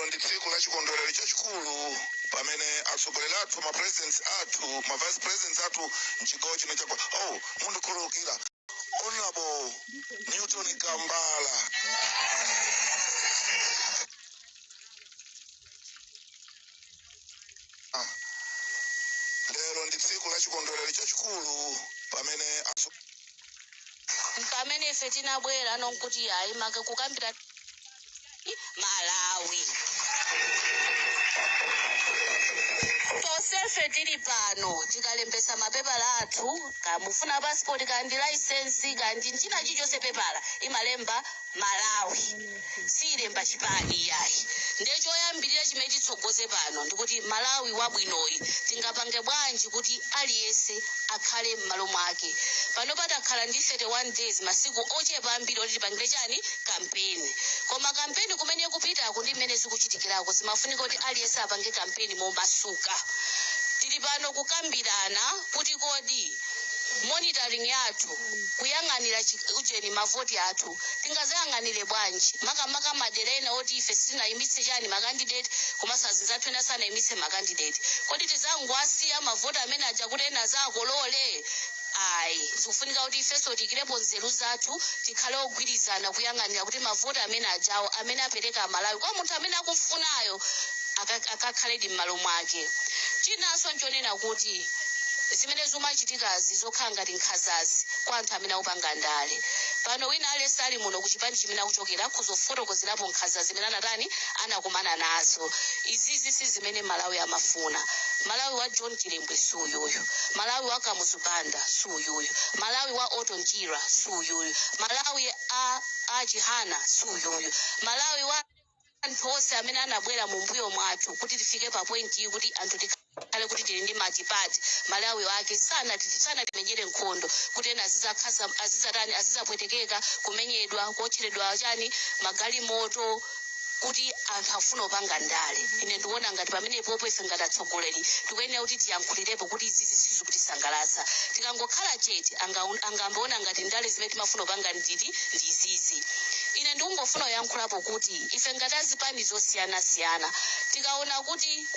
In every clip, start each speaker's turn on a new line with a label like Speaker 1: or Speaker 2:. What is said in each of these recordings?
Speaker 1: Lero ndi tsiku la chikondwerero chachikulu pamene atsogoleri athu, ma presidents athu, ma vice presidents athu mchigawo chino chakwa, oh, mundikhululukira, Honorable Newton Kambala. Lero ndi tsiku la chikondwerero chachikulu pamene
Speaker 2: Pamene ife tinabwera nonkuti ayi maka kukambira Malawi tonsefe tili pano, tikalembesa mapepala athu, kamufuna passport kandi license kandi china chilichonse, pepala imalemba Malawi, siyilemba chipani yayi. Ndiye choyambirira chimene titsogoze pano ndikuti Malawi wabwinoyi tingapange bwanji kuti aliyense akhale m'malo mwake? Pano patakhala ndi 31 days, masiku ochepa ambiri oti tipangire chani? Kampeni. Koma kampeni kumene kupitako ndi mmene zikuchitikirako, zimafunika kuti aliyense apange kampeni momasuka. Tili pano kukambirana kuti kodi monitoring yathu, kuyang'anira ujeni, mavoti athu, tingazayang'anire bwanji, makamaka madera ena oti ife sitinayimitse chani, macandidate, komanso azinzathu ena sanayimitse macandidate? Kodi tizangowasiya mavoti amene aja kuti ena azakolole? Ayi, zikufunika kuti ifenso tiyikirepo nzeru zathu, tikhale ogwirizana kuyang'anira kuti mavoti amene ajawo amene apereka Amalawi kwa munthu amene akufunayo akakhaledi m'malo mwake. Chinanso nchonena kuti zimene zimachitikazi zokhala ngati nkhanzazi kwa anthu amene akupanga ndale pano, wina aliyense ali muno kuchipani chimene akuchokera akhuzofotokozerapo nkhanza zimene anatani, anakumana nazo. Izizi si zimene Malawi amafuna. Malawi wa John Chilembwe si uyuyu, Malawi wa Kamuzu Banda si uyuyu, Malawi wa Orton Chirwa si uyuyu, Malawi a Chihana si uyuyu, Malawi wa anthu onse amene anabwera mumbuyo mwathu kuti tifike pa point iyi, kuti anthu tikhale kuti tili ndi multiparty, Malawi wake sanatimenyere nkhondo kuti ena azizakhasa, azizatani, azizapwetekeka, kumenyedwa, kuotcheredwa chani, magalimoto, kuti anthu afuna kupanga ndale. Ine ndikuona ngati pamenepopo ife ngati atsogoleri tikuyenera kuti tiyankhulirepo kuti izizi sizikutisangalatsa. Tikangokhala chete, angamboona ngati ndale zimene timafuna kupanga nditi ndi izizi. Ine ndikungofuna kuyankhulapo kuti ife ngati azipani zosiyanasiyana, tikaona kuti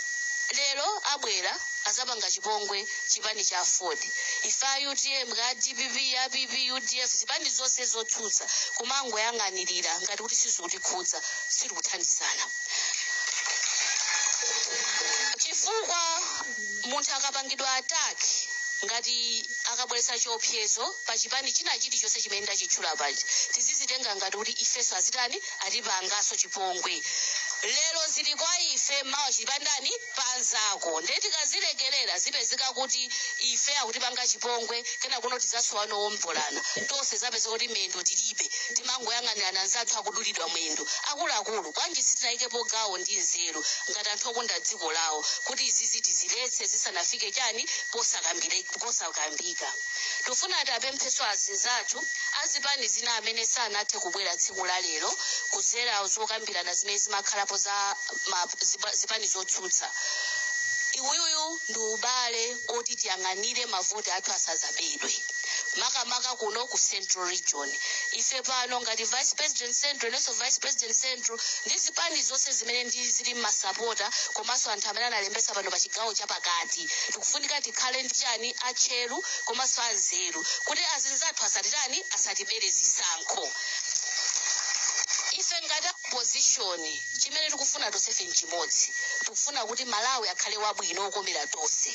Speaker 2: lero abwera azapanga chipongwe chipani cha Ford, ife a UTM ka DPP, APP, UDF, zipani zonse zotsutsa, kumangoyang'anirira ngati kuti sizikutikhudza, sitikuthandizana, chifukwa munthu akapangidwa attack, ngati akabweretsa chiopsezo pa chipani china chilichonse chimene ndachitchula pachi, tizizitenga ngati kuti ifenso azitani, atipanganso chipongwe. Lero zili kwa ife, mawa chipandani panzako. Ndiye tikazilekerera, zipezeka kuti ife akutipanga chipongwe, kena kuno tidzasowa nowombolana tonse. Zapezeka kuti mendo tilibe, timangoyang'anirana anzathu akudulidwa mwendo. Akuluakulu, bwanji sitinayikepo gawo ndi nzeru ngati anthu okonda dziko lawo kuti izizi tiziletse zisanafike chani, posakambika? Tifuna atapempheso azinzathu azipani zina amene sanathe kubwera tsiku la lero kuzera zokambirana zimene zimakhalapo za zipani zotsutsa. Uyuyu ndi ubale oti tiyang'anire mavoti athu asazabedwe, makamaka kuno ku Central Region. Ife pano ngati vice president Central, inenso vice president Central, ndi zipani zonse zimene ndi zili mmasapota komanso anthu amene analembesa pano pa chigawo chapakati, tikufunika tikhale ndi chani, atcheru komanso anzeru kuti azinzathu asatitani, asatibere zisankho. Ife ngati opposition, chimene tikufuna tonsefe nchimodzi: tikufuna kuti Malawi akhale wabwino, wokomera tonse.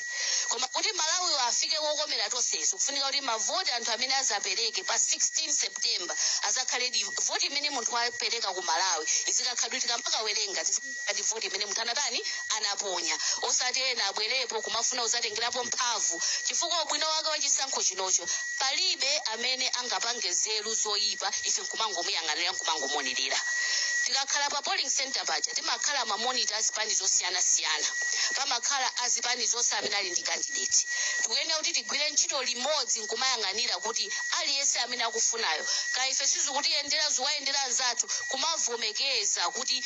Speaker 2: Koma kuti Malawi afike wokomera tonse, zikufunika kuti mavoti anthu amene azapereke pa 16 September azakhale di voti imene munthu wapereka ku Malawi izikakhala kuti tikamakawerenga tizikati voti imene munthu anatani, anaponya, osati ena abwerepo kumafuna uzatengerapo mphamvu, chifukwa ubwino wake wachisankho chinocho, palibe amene angapange nzeru zoyipa ife nkumangomuyang'anira, nkumangomuonerera. Tikakhala pa polling center paja, timakhala mamonita azipani zosiyanasiyana, pamakhala azipani zonse amene ali ndi candidate. Tikuyenera kuti tigwire ntchito limodzi nkumayang'anira kuti aliyense amene akufunayo, ka ife sizikutiyendera, zikuwayendera anzathu, kumavomekeza kuti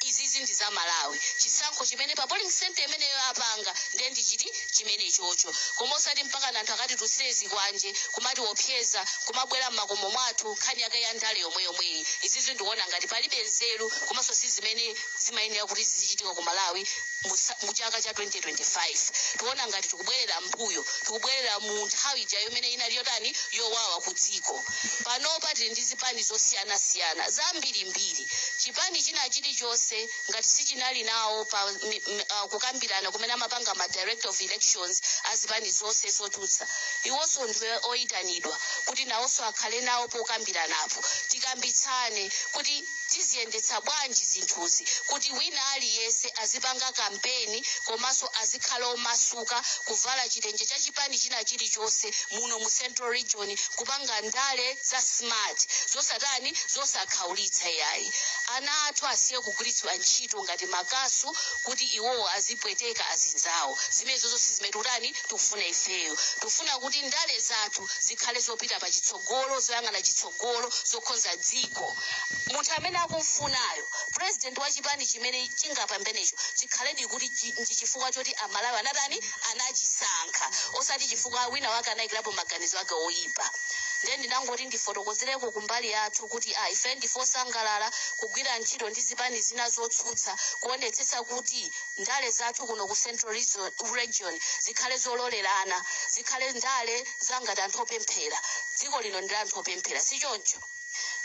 Speaker 2: Izizi ndi za Malawi. Chisankho chimene pa polling center imeneyo apanga, ndiye ndichiti chimene chocho, koma osati mpaka anthu akati tusezi kwanje kumati opyeza, kumabwera mmakomo mwathu, nkhani yake ya ndale yomweyomweyi. Izizi ndikuona ngati palibe nzeru, komanso si zimene zimayenera kuti zizichitika ku Malawi mu chaka cha 2025. Tikuona ngati tikubwerera mbuyo, tikubwerera mu nthawi ija imene inali yotani, yowawa ku dziko. Panopa tili ndi zipani zosiyanasiyana zambirimbiri. Chipani china chilichonse ngati sichinali nawo pa kukambirana kumene amapanga ma director of elections azipani zonse zotsutsa, iwonso ndiwe oyitanidwa kuti nawonso akhale nawo pokambiranapo. Tikambitsane kuti tiziyendetsa bwanji zinthuzi kuti wina aliyense azipanga kampeni, komanso azikhala omasuka kuvala chitenje cha chipani china chilichonse muno mu Central Region, kupanga ndale za smart, zosatani, zosakhaulitsa yayi. Ana athu asiye kugwiritsidwa ntchito ngati makasu kuti iwowo azipweteka azinzawo. Zimenezo zonse zimene tikutani, tikufuna ifeyo, tikufuna kuti ndale zathu zikhale zopita pa chitsogolo, zoyang'ana chitsogolo, zokonza dziko. Munthu amene akumfunayo president wa chipani chimene chingapambenecho, chikhaledi kuti ndi chifukwa choti Amalawi anatani, anachisankha, osati chifukwa wina wake anayikirapo maganizo ake oyipa. Ndiye ndinangoti ndifotokozereko kumbali yathu kuti ife ndife osangalala kugwira ntchito ndi zipani zina zotsutsa, kuonetsetsa kuti ndale zathu kuno ku Central Region zikhale zololerana, zikhale ndale zangati anthu opemphera. Dziko lino ndi la anthu opemphera, sichoncho?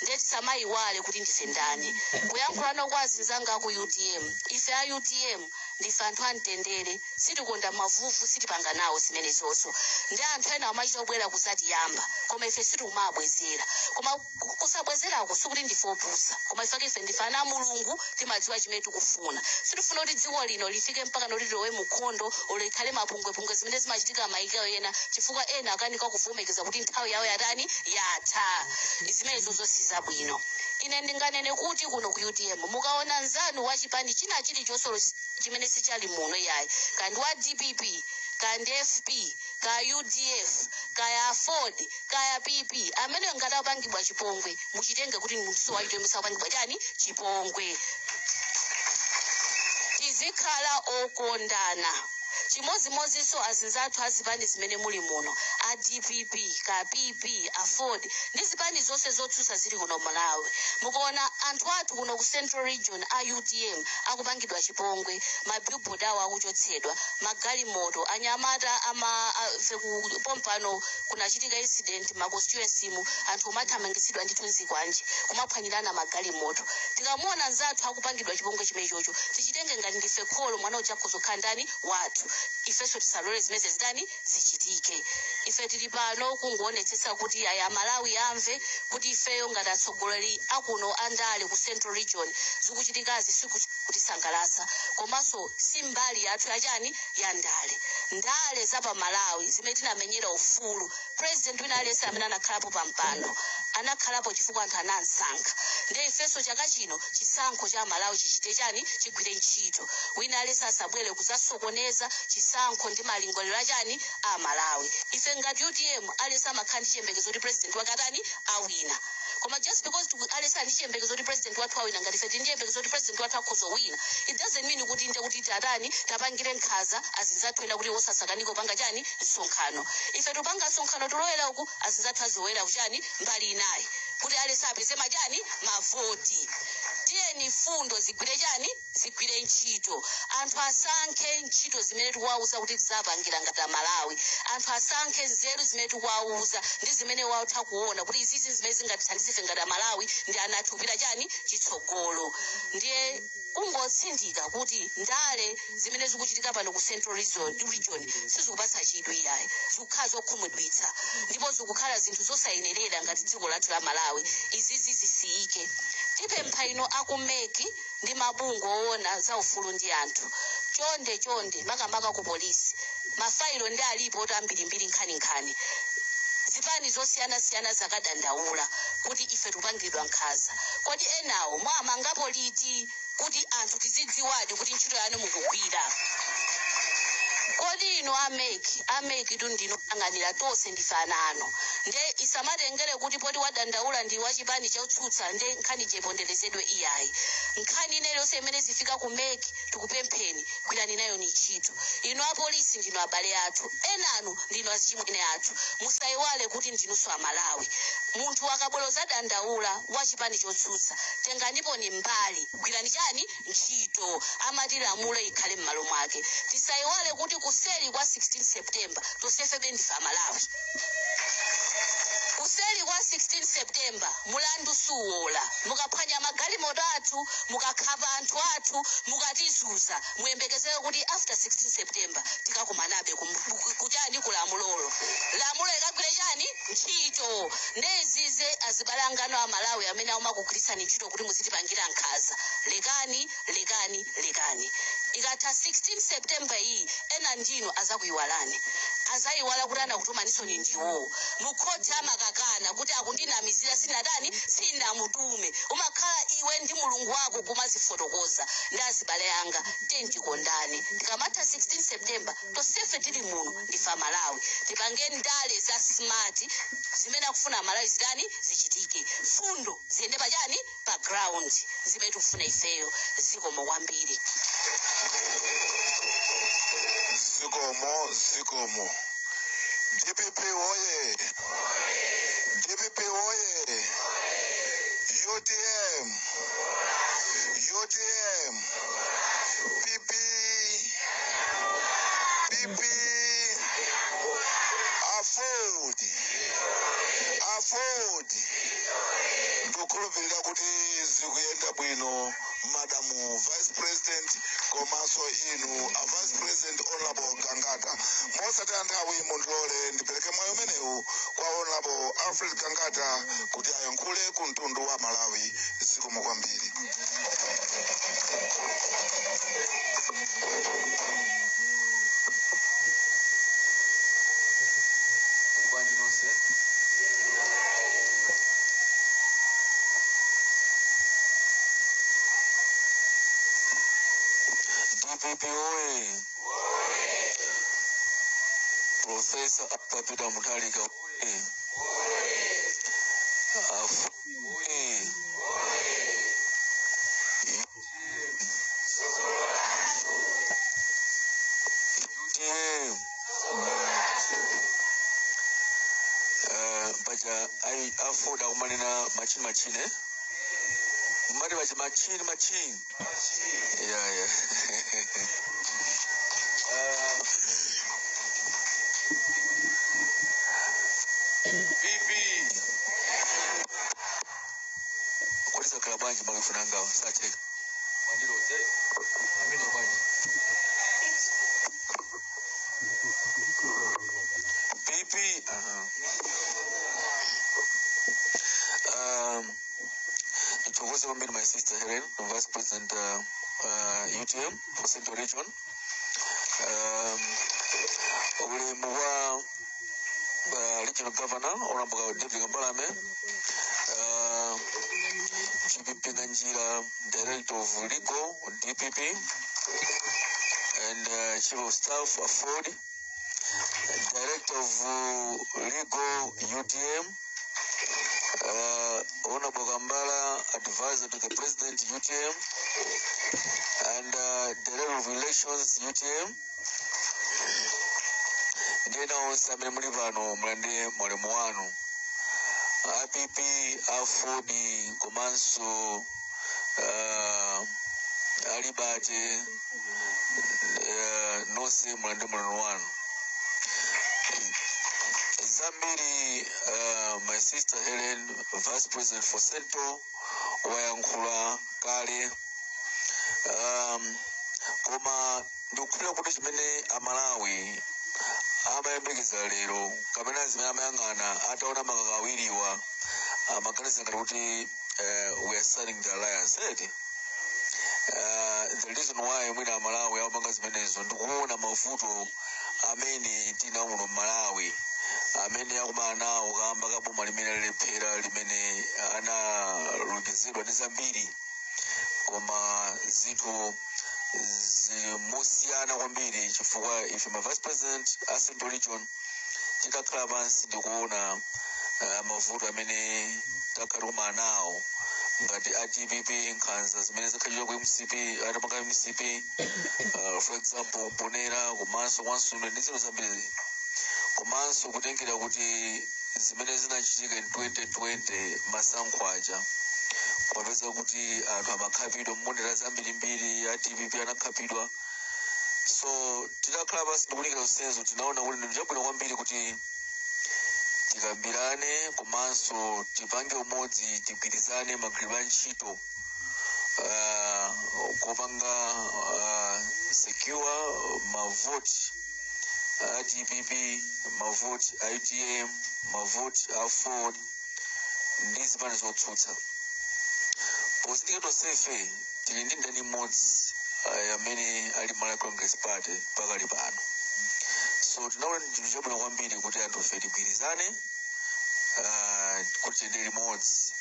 Speaker 2: Ndiye tisamayiwale kuti ndife ndani. Kuyankhulano kwa azinzanga ku UTM, ife a UTM ndife anthu amtendere, sitikonda mavuvu, sitipanga nawo zimenezozo. Ndi anthu ena amachita kubwera kuzatiyamba, koma ife sitikumabwezera. Koma kusabwezerako sikuti ndife opusa, koma ifake ife ndife ana a Mulungu, timadziwa chimene tikufuna. Sitifuna kuti dziko lino lifike mpaka noti lilowe mukhondo olo likhale mapungwepungwe, zimene zimachitika mayiko ena chifukwa ena akanika kuvomereza kuti nthawi yawo yatani, yatha. Zimenezozo sizabwino. Ine ndinganene kuti kuno ku UTM, mukaona nzanu wa chipani china chilichonse chimene sichali muno yayi, kandi wa DPP, kandi FP, ka UDF, kaya AFORD, kaya PP, amene ngati apangidwa chipongwe, muchitenge kuti munthu wa UTM sakupangidwa chani, chipongwe. Tizikhala okondana. Chimodzimodzinso azinzathu azipani zimene muli muno, a DPP, ka PP, AFORD ndi zipani zonse zotsutsa zili kuno Malawi, mukuona anthu athu kuno ku Central Region a UTM akupangidwa chipongwe, mabillboard awo akuchotsedwa, magalimoto, anyamata ama ife ku pompano kunachitika incident ma constituency mu, anthu umathamangitsidwa ndithu nzikwanje, kumaphwanyirana magalimoto. Tikamuona nzathu akupangidwa chipongwe chimene chocho, tichitenge ngati ndife kholo, mwana uja akuzokhala ndani, wathu. Ifenso tisalole zimene zitani, zichitike. Ife tili pano kungoonetsetsa kuti aya Malawi amve kuti ifeyo ngati atsogoleri akuno andale ku Central Region, zikuchitikazi sikutisangalatsa, komanso si mbali yathu yachani, ya ndale. Ndale za pa Malawi zimene tinamenyera ufulu, president wina aliyense amene anakhalapo pa mpando anakhalapo chifukwa anthu anansankha. Ndiye ifenso chaka chino chisankho cha Malawi chichite chani, chigwire ntchito. Wina aliyense asabwere kuzasokoneza chisankho ndi malingaliro achani, a Malawi. Ife ngati UTM, aliyense amakhala ndi chiyembekezo kuti president wake atani, awina. Koma just because aliyense ali ndi chiyembekezo kuti president wathu awina, ngati ife tili ndi chiyembekezo kuti president wathu akhoza wina, it doesn't mean kuti nde kuti tatani, tapangire nkhaza azinzathu ena kuti osasakanike kupanga chani, msonkhano. Ife tupanga msonkhano, tulowera uku, azinzathu azilowera kuchani, mbali inayi, kuti aliyense apeze machani, mavoti. Tiyeni fundo zigwire chani, zigwire ntchito. Anthu asankhe ntchito zimene tikuwauza kuti tizapangira ngati Amalawi. Anthu asankhe nzeru zimene tikuwauza ndi zimene watha kuona kuti izizi zimene zingatithandize ife ngati Amalawi ndi ana athu kupita chani, chitsogolo. Ndiye kungotsindika kuti ndale zimene zikuchitika pano ku Central Region sizikupatsa chidwi yayi, zikukhala zokhumudwitsa ndipo zikukhala zinthu zosayenerera ngati dziko lathu la Malawi. Izizi zisiyike. Tipempha ino aku MEC ndi mabungwe owona za ufulu ndi anthu, chonde chonde, makamaka ku polisi, mafailo ndi alipo oti ambirimbiri, nkhaninkhani, zipani zosiyanasiyana zakadandaula kuti ife tikupangidwa nkhanza. Kodi enawo mwamangapo liti kuti anthu tizidziwadi kuti ntchito yanu mukugwira? Kodi inu a MEC, a MEC tu ndinoyang'anira tonse ndife ana anu. Nde isamatengere kuti poti wadandaula ndi wachipani chotsutsa nde nkhani chiponderezedwe, iyayi. Nkhani ine yonse imene zifika ku MEC, tikupempheni, gwirani nayo ni ntchito. Inu apolisi, ndinu abale athu, enanu ndinu azichimwene athu. Musayiwale kuti ndinunso Amalawi. Munthu akabwera zadandaula wachipani chotsutsa, tenganipo ni mbali, gwirani chani ntchito. Amati lamulo ikhale m'malo mwake. Tisayiwale kuti kuseri kwa 16 September tonsefebe ndife Amalawi. Kuseri kwa 16 September mulandu suwola. Mukaphwanya magalimoto athu, mukakhapa anthu athu, mukatizunza, muyembekezere kuti after 16 September tikakumanabe kuchani, kulamulolo. Lamulo ikagwire chani ntchito. Ndezize azibalangano Amalawi amene amakugwiritsani ntchito kuti muzitipangira nkhaza, lekani, lekani, lekani. Ikatha 16 September iyi, ena ndinu azakuyiwalani, azayiwala kuti anakutumaninso ni ndiwo. Mukhoti amakakana kuti akundinamizira, sinatani, sinamutume. Umakhala iwe ndi Mulungu wako kumazifotokoza. Ndi azibale anga, tentikondani. Tikamatha 16 September tonsefe tili muno ndife Amalawi. Tipange ndale za smart, zimene akufuna Amalawi zitani, zichitike. Fundo ziyende pachani, pa ground, zimene tikufuna ifeyo. Zikomo kwambiri.
Speaker 1: Zikomo, zikomo. DPP oye! DPP oye! UTM, UTM! PP, PP! AFORD, AFORD! Ndikukhulupirira kuti zikuyenda bwino, Madam Vice President, komanso inu a Vice President Honorable Gangata. Mosataya nthawi, mundilole ndipereke mwayi umenewu kwa Honorable Alfred Gangata kuti ayankhule ku mtundu wa Malawi. Zikomo kwambiri.
Speaker 3: Muli bwanji nonse? DPP oye! Professor Arthur Peter Mutharika oye! AFORD oye! UTM! Paja ai AFORD akumanena machine, machine, eh? Mati pachi machine, machine, yeah. VP kodi sakhala bwanji makifuna ngawo satheka mwandiloze amene bwanji PP aha. Ndithokoze kwambiri my sister Helen, the Vice President, UTM for Central Region. Ulemu wa Regional Governor Honorable David Kambalame, GPP Nganjira, Director of Legal DPP and Chief of Staff AFORD, Director of Legal UTM, Honorable Kambala, Advisor to the President UTM, and Director of Relations UTM. Ndiye onse amene muli pano, mulandire malemu wanu. APP, AFORD komanso alibate, nonse mulandire malemu wanu. Zambiri my sister Helen, Vice President for Central, wayankhula kale, koma ndikukhulupirira kuti chimene Amalawi amayembekeza lero kapena zimene amayang'ana ataona makaka awiriwa, amaganiza ngati kuti we are starting the alliance, eti? The reason why mwina Amalawi amapanga zimenezo ndikuona mavuto amene tinawo muno Mmalawi, amene akumana nawo kamba kaboma limene lilephera, limene analonjezedwa ndi zambiri koma zinthu Zili mosiyana kwambiri chifukwa ife ma vice president a Central Region titakhala pansi ndikuona mavuto amene takhala tikumana nawo ngati a DPP, nkhanza zimene zakhalira ku MCP, atapanga MCP, for example Mponera komanso kwa Nsundwe ndi zinthu zambiri, komanso kutengera kuti zimene zinachitika in 2020 masankho aja, kwapeza kuti anthu amakhapidwa mmondera zambirimbiri, a DPP anakhapidwa. So titakhala pansi ndikulingira zonsezo, tinaona kuti ndi chabwino kwambiri kuti tikambirane komanso tipange umodzi, tigwirizane magwiro a ntchito kopanga secure mavoti a DPP, mavoti a UTM, mavoti a AFORD ndi zipani zotsutsa. Pozindikira tonsefe tili ndi ndani mmodzi amene ali Malawi Congress Party pakali pano. So tinaona ndi chinthu chabwino kwambiri kuti anthufe tigwirizane kuti tiyende limodzi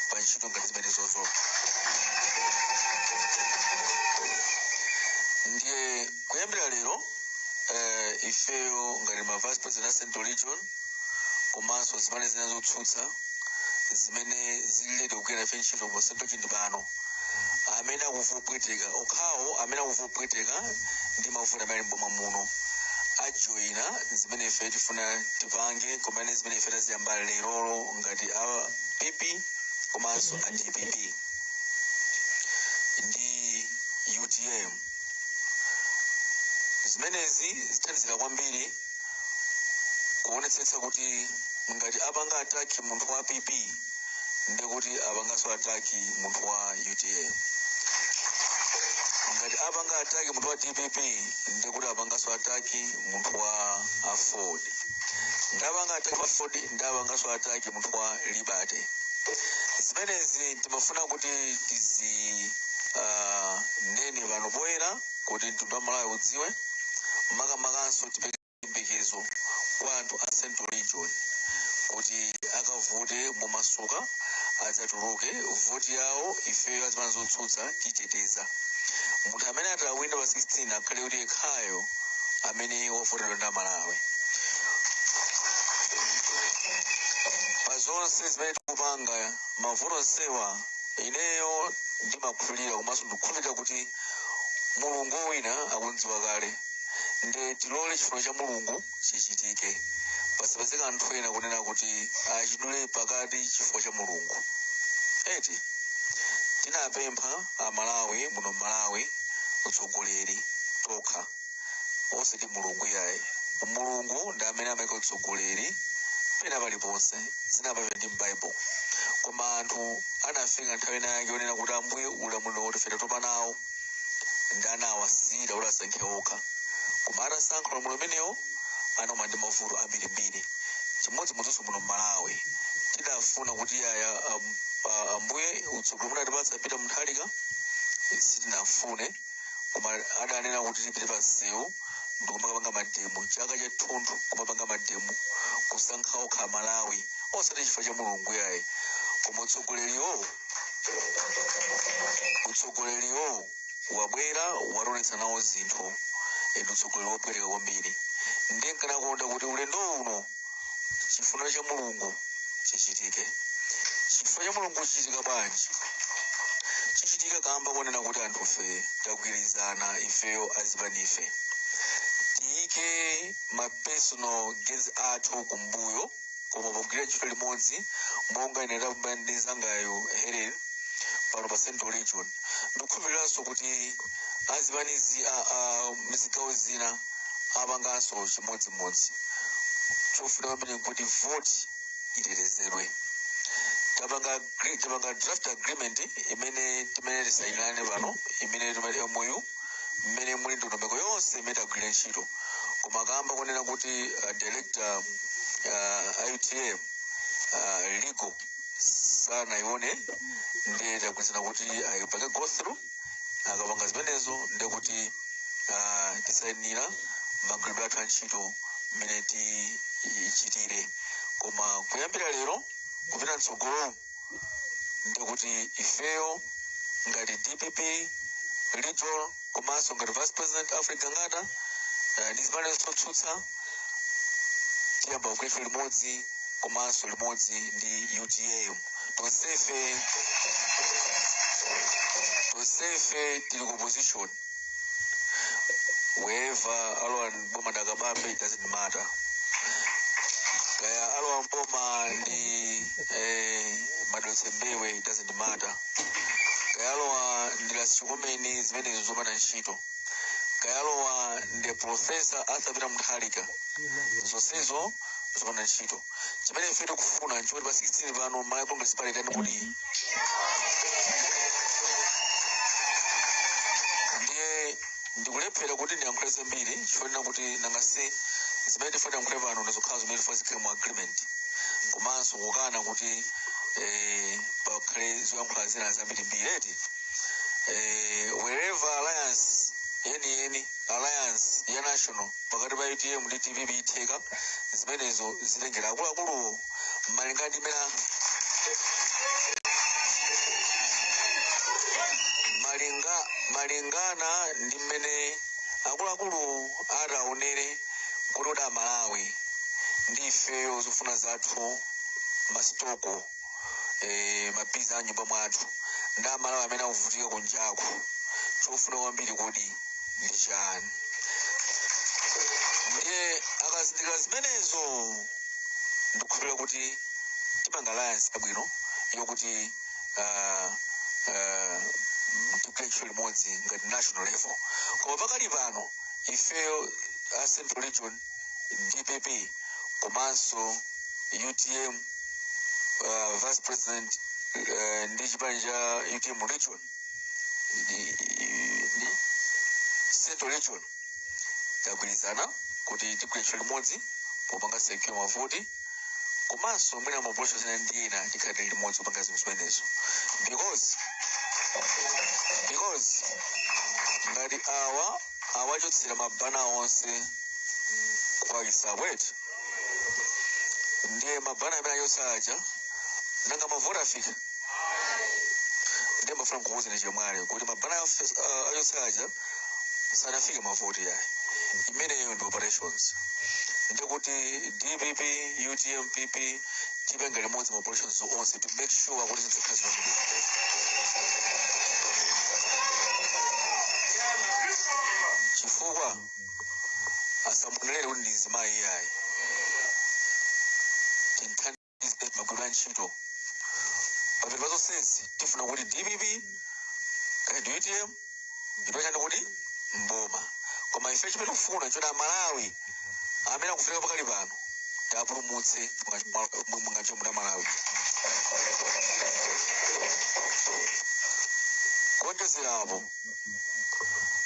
Speaker 3: pa ntchito ngati zimenezozo. Ndiye kuyambira lero, ifeyo ngati ma vice president a Central Region komanso zipani zina zotsutsa zimene zili kugwira ife ntchito pa Central Region pano, amene akumva kupweteka okhawo, amene akumva kupweteka ndi mavuto amene ali mboma muno, ajoyina zimene ife tifuna tipange, komane zimene ife taziyamba lerolo ngati a PP komanso a DPP ndi UTM. Zimenezi zithandizira kwambiri kuonetsetsa kuti ngati apanga attack munthu wa PP, ndikuti apanganso attack munthu wa UTM; ngati apanga attack munthu wa DPP, ndikuti apanganso attack munthu wa AFORD; ndapanga attack AFORD, ndapanganso attack munthu wa Liberty. Zimenezi timafuna kuti tizi nene pano poyera kuti mtundu wa Malawi udziwe, makamakanso tipeke chiyembekezo kwa anthu a Central Region kuti akavote momasuka, adzatuluke voti yawo. Ifeyo azipani zotsutsa titeteza munthu amene atawina pa 16 akhale kuti yekhayo amene wavotedwa ndi Amalawi. Pa zonse zimene tikupanga, mavuto onsewa, ineyo ndimakhulupirira komanso ndikukhulupirira kuti Mulungu wina akundziwa kale. Nde tilole chifuniro cha Mulungu chichitike, pasapezeka anthu ena kunena kuti achidule pakati chifukwa cha Mulungu, eti? Tinapempha Amalawi muno Malawi utsogoleri tokha, osati Mulungu yaye. Mulungu ndi amene amayika utsogoleri pena paliponse, zinapapita ndi m'Bible. Koma anthu anafika nthawi ina yake yonena kuti, "Ambuye, ulamuliro woti ife tatopa nawo," ndi anawasiyira kuti asankhe okha. Koma atasankha ulamuliro umenewo, anakumana ndi mavuto ambirimbiri. Chimodzimodzinso muno Mmalawi, tidafuna kuti yaya, Ambuye, utsogoleri munatipatsa Peter Mutharika sitinafune, koma adanena kuti tipite pa msewu ndikumakapanga mademo chaka chathunthu, kumapanga mademo, kusankha okha Malawi, osati chifukwa cha Mulungu yayi. Koma utsogoleriwo wabwera, watonetsa nawo zinthu, ndi utsogoleri wopweteka kwambiri. Ndiye nkanakonda kuti ulendo uno chifuniro cha Mulungu chichitike. Chifuniro cha Mulungu chichitika bwanji? Chichitika kamba konena kuti anthufe tagwirizana. Ifeyo azipanife tiyike ma personal gains athu kumbuyo, koma pogwira ntchito limodzi, monga ine ndapambana ndi nzangayo Helen pano pa Central Region, ndikukhulupiriranso kuti azipanizi mzigawo zina apanganso chimodzimodzi. Chofuna kwambiri nkuti vote itetezedwe. Tapanga draft agreement imene timene tisayinirane pano, imene timati MOU, mmene muli ndondomeko yonse imene tagwira ntchito. Koma kamba kunena kuti director UTM legal sanaione, ndiye tagwirizana kuti ayipange go through. Akapanga zimenezo, ndiye kuti tisayinira magwiridwe athu a ntchito mmene tichitire. Koma kuyambira lero kupita mtsogolo, ndikuti ifeyo ngati DPP, Region komanso ngati Vice President Alfred Gangata, ndi zipani zotsutsa tiyamba kugwira limodzi komanso limodzi ndi UTM. Tonsefe tili ku opposition. Wherever alowa mboma ndi Akabambe, it doesn't matter. Kaya alowa mboma ndi Madalitso Mbewe, it doesn't matter. Kaya alowa ndi Lasikomeni, zimenezo zopanda ntchito. Kaya alowa ndi Professor Arthur Peter Mutharika, zonsezo zopanda ntchito. Chimene ife tikufuna nchoti pa 16 pano Malawi Congress Party tani kuti ndiye ndikulephera kuti ndiyankhule zambiri chifukwa kuti nangasi zimene tifuna tiyankhule pano ndizokhala zimene tifuna zikhale mu agreement, komanso kukana kuti pakhale zoyankhula zina zambirimbiri eti. Wherever alliance yeniyeni, alliance ya national pakati pa UTM ndi DPP itheka, zimenezo zitengera akuluakuluwo malinga ndi mena malingana ndi mmene akuluakulu ataonere kuti oda Malawi ndi ifeyo zofuna zathu, masitoko, mabiza a nyumba mwathu ndi Amalawi amene akuvutika kunjaku, chofuna kwambiri kodi ndi chani? Ndiye akazindikira zimenezo, ndikukhulupirira kuti tipanga alliance yabwino yokuti tigwire ntchito limodzi ngati national level. Koma pakali pano ifeyo a Central Region DPP komanso UTM, Vice President, ndi chipani cha UTM region ndi Central Region, tagwirizana kuti tigwire ntchito limodzi popanga secure mavoti, komanso mwina maprocess ena ndi ena tikhale limodzi kupanga zinthu zimenezo, because ngati awa awachotsera mabana onse kupakisa bweti, ndiye mabana amene achotsa aja, nanga mavoti afika? Ndiye mafuna nkukuwuzeni chemwali kuti mabana achotsa aja sanafike mavoti yayi. Imeneyo ndi operations. Ndikuti DPP, UTM, PP tipenga limodzi ma operations onse to make sure kuti zinthu zikhale zimabwino, chifukwa asamunenere kuti ndi mzimayi yayi. Tinthandize magwiro a ntchito pamene pa zonsezi tifuna kuti DPP kandi UTM ipachani kuti mboma. Koma ife chimene tikufuna choti Amalawi amene akufunika pakali pano tapulumutse mungachomwe la Malawi. Kuonjezera apo,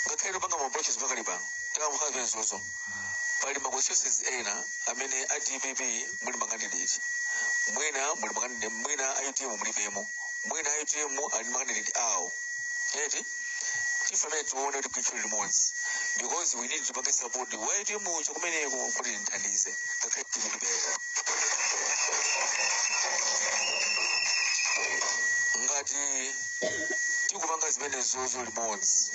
Speaker 3: ngakhale topanga ma approaches pakali pano tikamukhala zimenezozo, pali ma constituencies ena amene a DPP muli macandidate, mwina muli macandidate, mwina a UTM mulibemo, mwina a UTM ali macandidate awo eti. Tifamene tione kuti ntchito limodzi, because we need to pange support wa UTM kumeneko kuti tithandize ngakhale tikulibeka. Ngati tikupanga zimenezozo limodzi,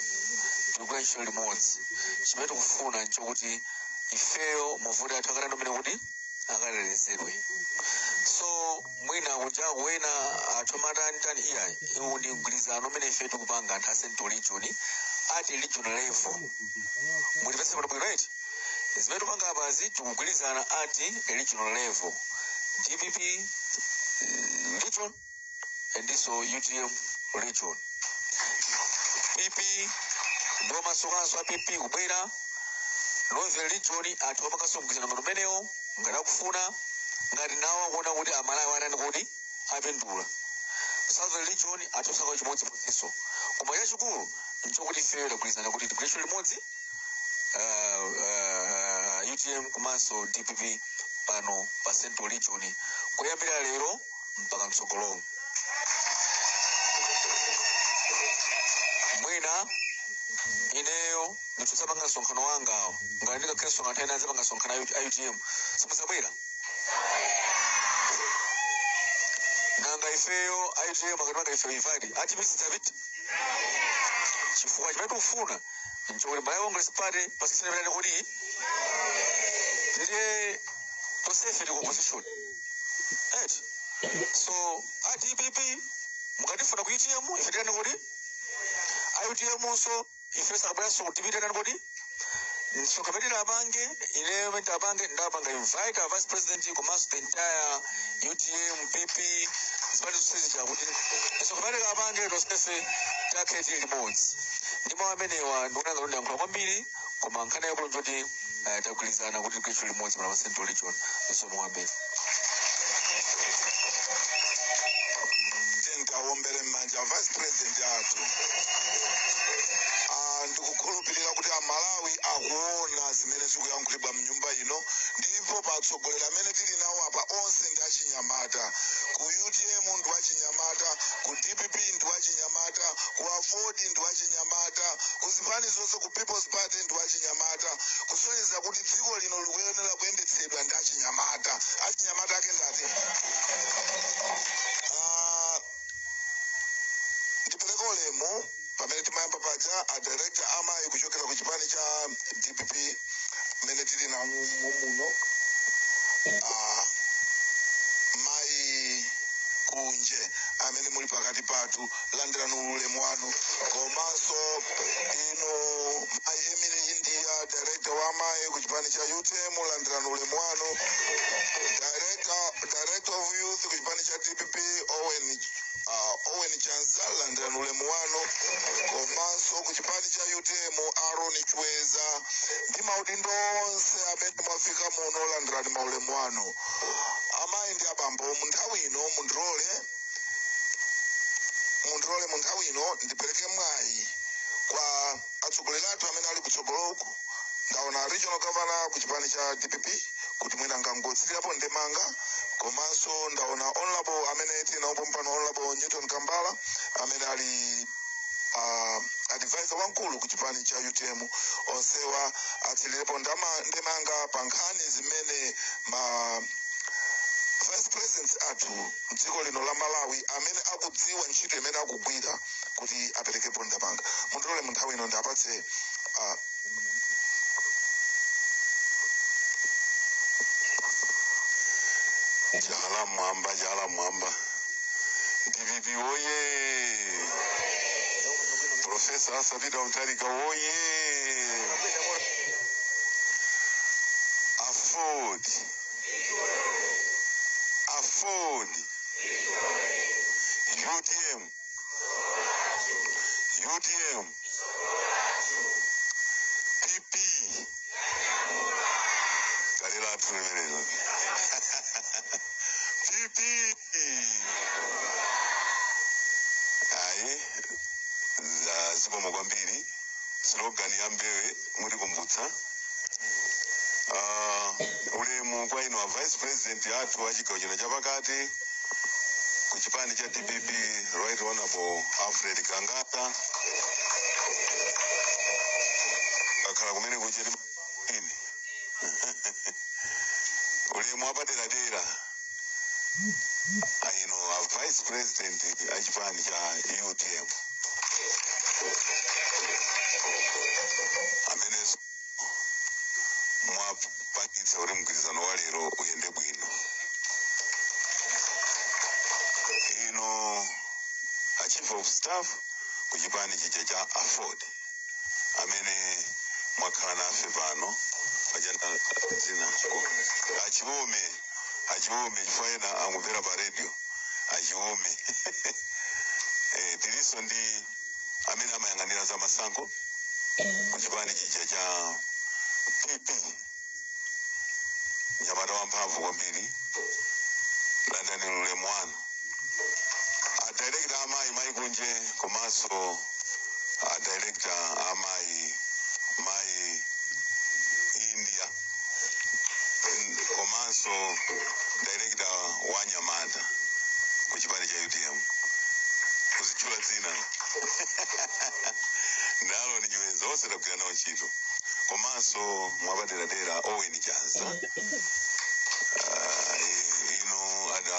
Speaker 3: tikugwira ntchito limodzi, chimene tikufuna nchokuti ifeyo mavoti athu akatani amene kuti akatetezedwe. So mwina kunjaku wena athu amatani iya, iwu ndi mgwirizano umene ife tikupanga anthu a Central Region at regional level. Mutipese pano bwino right? Zimene tikupanga apazi, tikugwirizana at regional level, DPP region and so UTM region, PP ndo masukanso a PP kubwera Northern Region. Anthu apanganso mgwirizano ngati umenewo, ngati akufuna, ngati nawo akuona kuti Amalawi atani kuti apindula. Southern Region athu osaka chimodzimodzinso. Koma chachikulu nchokuti ifeyo tagwirizana kuti tigwire ntchito limodzi, UTM komanso DPP pano pa Central Region, kuyambira lero mpaka mtsogolomo. Mwina ineyo nditsapanga msonkhano wangawo, ngati ndikakhale msonkhano ena azapanga msonkhano a UTM, simudzabwera? Nanga ifeyo a UTM akatipanga ife invite, ati sidzapita? Chifukwa chimene tikufuna nchokuti Malawi Congress Party pasisene kuti ndiye tonsefe tili ku opposition, right? So a DPP mukatifuna ku UTM, ife tiyani kuti a UTM nso ife sakabweranso ku DPP, tiyani kuti msonkhano apange. Ineyo imene apange, ndapanga invite our vice president komanso the entire UTM, PP, zipani zonse zija kuti msonkhano apange, tonsefe takhe tili limodzi. Ndi mawu amenewa ndikuona ngati ndiyankhula kwambiri, koma nkhani yakulu njoti tagwirizana kuti tigwire limodzi Malawi Central Region. Zikomo kwambiri.
Speaker 1: Tingawombere m'manja vice president athu. Ah, ndikukhulupirira kuti Amalawi akuona zimene zikuyankhulidwa mnyumba ino, ndipo patsogoleri amene tili nawo apa onse ndi achinyamata. Ku UTM ndi achinyamata, ku DPP ndi achinyamata, ku AFORD ndi achinyamata, ku zipani zonse, ku People's Party ndi achinyamata, kusonyeza kuti dziko lino likuyenera kuyendetsedwa ndi achinyamata. Achinyamata ake ndati. Ah, ndipereke ulemu pamene timayamba paja a director amayi kuchokera ku chipani cha DPP mmene tili nanu muno, ah, mayi Kunje amene muli pakati pathu, landirani ulemu wanu. Komanso inu mayi Emily India, director wa amayi ku chipani cha UTM, landirani ulemu wanu. Director of youth ku chipani cha DPP, Owen Chanza, landirani ulemu wanu. Komanso ku chipani cha UTM, Aaron Chweza, ndi maudindo onse amene mwafika muno, landirani maulemu wanu. Amayi ndi abambo, munthawi ino mundilole munthawi ino ndipereke mwayi kwa atsogoleri athu amene ali kutsogoloku. Ndaona regional governor ku chipani cha DPP kuti mwina angangotsirirapo ndemanga, komanso ndaona honorable amene tinawo pompano, Honorable Newton Kambala, amene ali advisor wamkulu ku chipani cha UTM. Onsewa atsirirepo ndemanga pa nkhani zimene ma vice president athu mdziko lino la Malawi amene akudziwa ntchito imene akugwira kuti aperekepo ndemanga. Mundilole munthawi ino ndapatse
Speaker 4: Chala mwamba, chala mwamba. DPP oye! Professor Arthur Peter Mutharika oye! AFORD, AFORD, UTM, UTM, PP. Kale lathu limenelo PP. Ayi, za zikomo kwambiri. Slogan ya Mbewe mutikumbutsa. Ulemu kwa inu a vice president athu a chigawo chino chapakati ku chipani cha DPP, Right Honorable Alfred Gangata, akhala kumene kucheti ine. Ulemu wapaderadera aino a vice president a chipani cha UTM amene mwapangitsa kuti mgwirizano wa lero uyende bwino, ino a chief of staff ku chipani chija cha AFORD amene mwakhala nafe pano pachana dzina Achiume, Achiume, chifukwa ena angumvera pa radio, Achiume. Tilinso ndi amene amayang'anira za masankho ku chipani chija cha PP, mnyamata wamphamvu kwambiri, landani ulemu wanu. A director amayi, mayi Kunje, komanso a director amayi, mayi India, komanso director wa nyamata ku chipani cha UTM, kuzitchula dzina nalo ni chiwenza, onse tagwira nawo ntchito, komanso mwapaderadera Owen Chanza, ino ada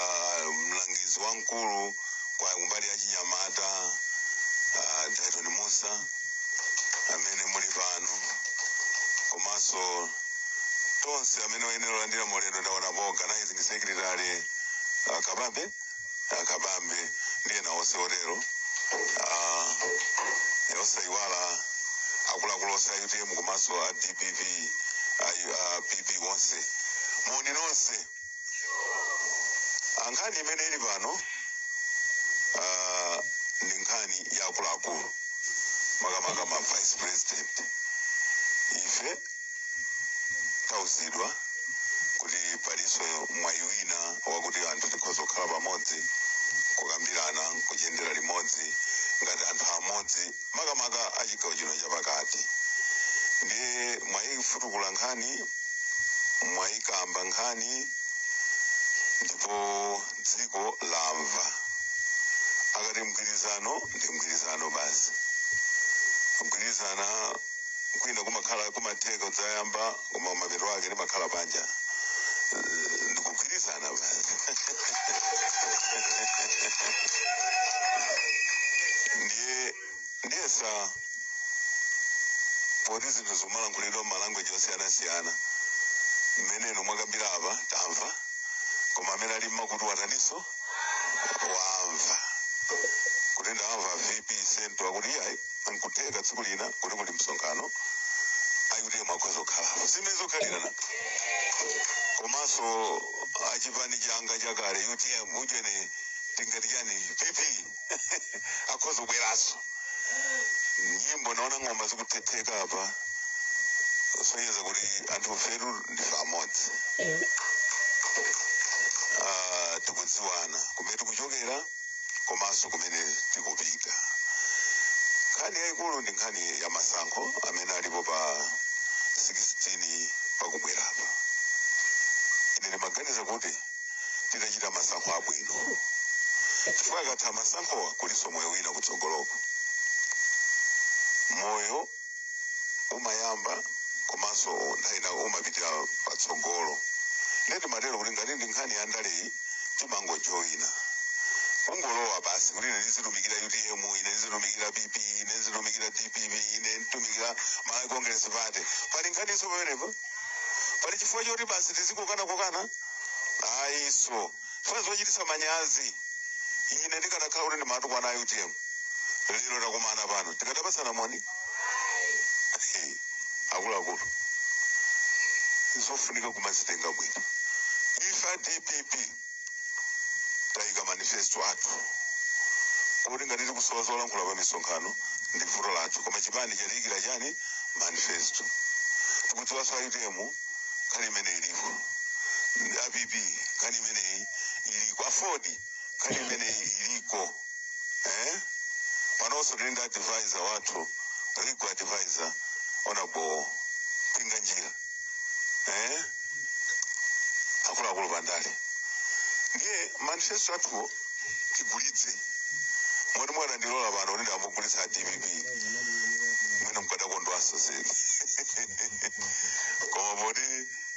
Speaker 4: mlangizi wamkulu kwa kumbali ya chinyamata, Dayton Musa. Amene muli pano, komanso tonse amene oyenera olandira molendo, ndaonapo organizing secretary Kabambe, Kabambe ndiye na onse otero, osayiwala akuluakulu onse a UTM komanso a DPP, a PP onse, moni nonse. Nkhani imene ili pano ndi nkhani ya akuluakulu, makamaka ma vice president. Ife tauzidwa kuti palinso mwayi wina wakuti anthu tikhoza kukhala pamodzi, kukambirana, kuchiyendera limodzi ngati anthu amodzi, makamaka a chigawo chino chapakati. Ndiye mwayifutukula nkhani, mwayikamba nkhani, ndipo dziko lamva. Akati mgwirizano ndi mgwirizano basi. Kugwirizana kwina kumakhala kumatheka kudzayamba, koma mapeto ake ndimakhala panja. Ndikugwirizana basi. Ndiye ndiyesa poti zinthu zomalankhulidwa m'malanguage osiyanasiyana, mmeneno mwakambira apa tamva, koma amene ali mmakutu wataninso wamva kuti ndamva VP Sento akuti iyayi, nkutheka tsiku lina kuti kuli msonkhano ayuti mwakhoza kukhalapo, zimene zokhalira komanso achipani changa chakale UTM, uchene tingati chani, PP akhoza kubweranso. Nyimbo naona ng'oma zikuthetheka apa, kusonyeza kuti anthu fetu ndife amodzi. Tikudziwana kumene tikuchokera komanso kumene tikupita. Nkhani yayikulu ndi nkhani ya masankho amene alipo pa 16 pakubwerapa. Ine ndimaganiza kuti titachita masankho abwino, chifukwa akatha masankhowa kulinso moyo wina kutsogoloko. Moyo umayamba komanso nthawi ina umapitira patsogolo. Ndiye timatero kuti ngati ndi nkhani ya ndaleyi, timangojoyina, kungolowa basi, kuti ine ndizitumikira UTM, ine ndizitumikira PP, ine ndizitumikira DPP, ine nditumikira Malawi Congress Party. Pali nkhaniso pamenepo? Pali chifukwa choti basi tizikokana-kokana? Ayiso, chifukwa zochitisa manyazi. Ine ndikanakhala kuti ndimatukwana a UTM, lero takumana pano tikadapasana moni? Akuluakulu, zofunika kumazitenga bwino. Ife a DPP tayika manifesto athu kuti ngati tikusowa zolankhula pa misonkhano ndi vuto lathu, koma chipani chatiyikira chani? Manifesto. Tikudziwanso a UTM nkhani imene ilipo, a PP nkhani imeneyi iliko, AFORD nkhani imeneyi iliko, eh? Panonso tili ndi advisor wathu, legal advisor, Honorable Mpinganjira, eh? Akuluakulu pandale, ndiye manifesto athuwo tigulitse. Moti mwatandilola pano kuti ndambogulitsa a DPP, mwina mukadakondwanso zedi, koma poti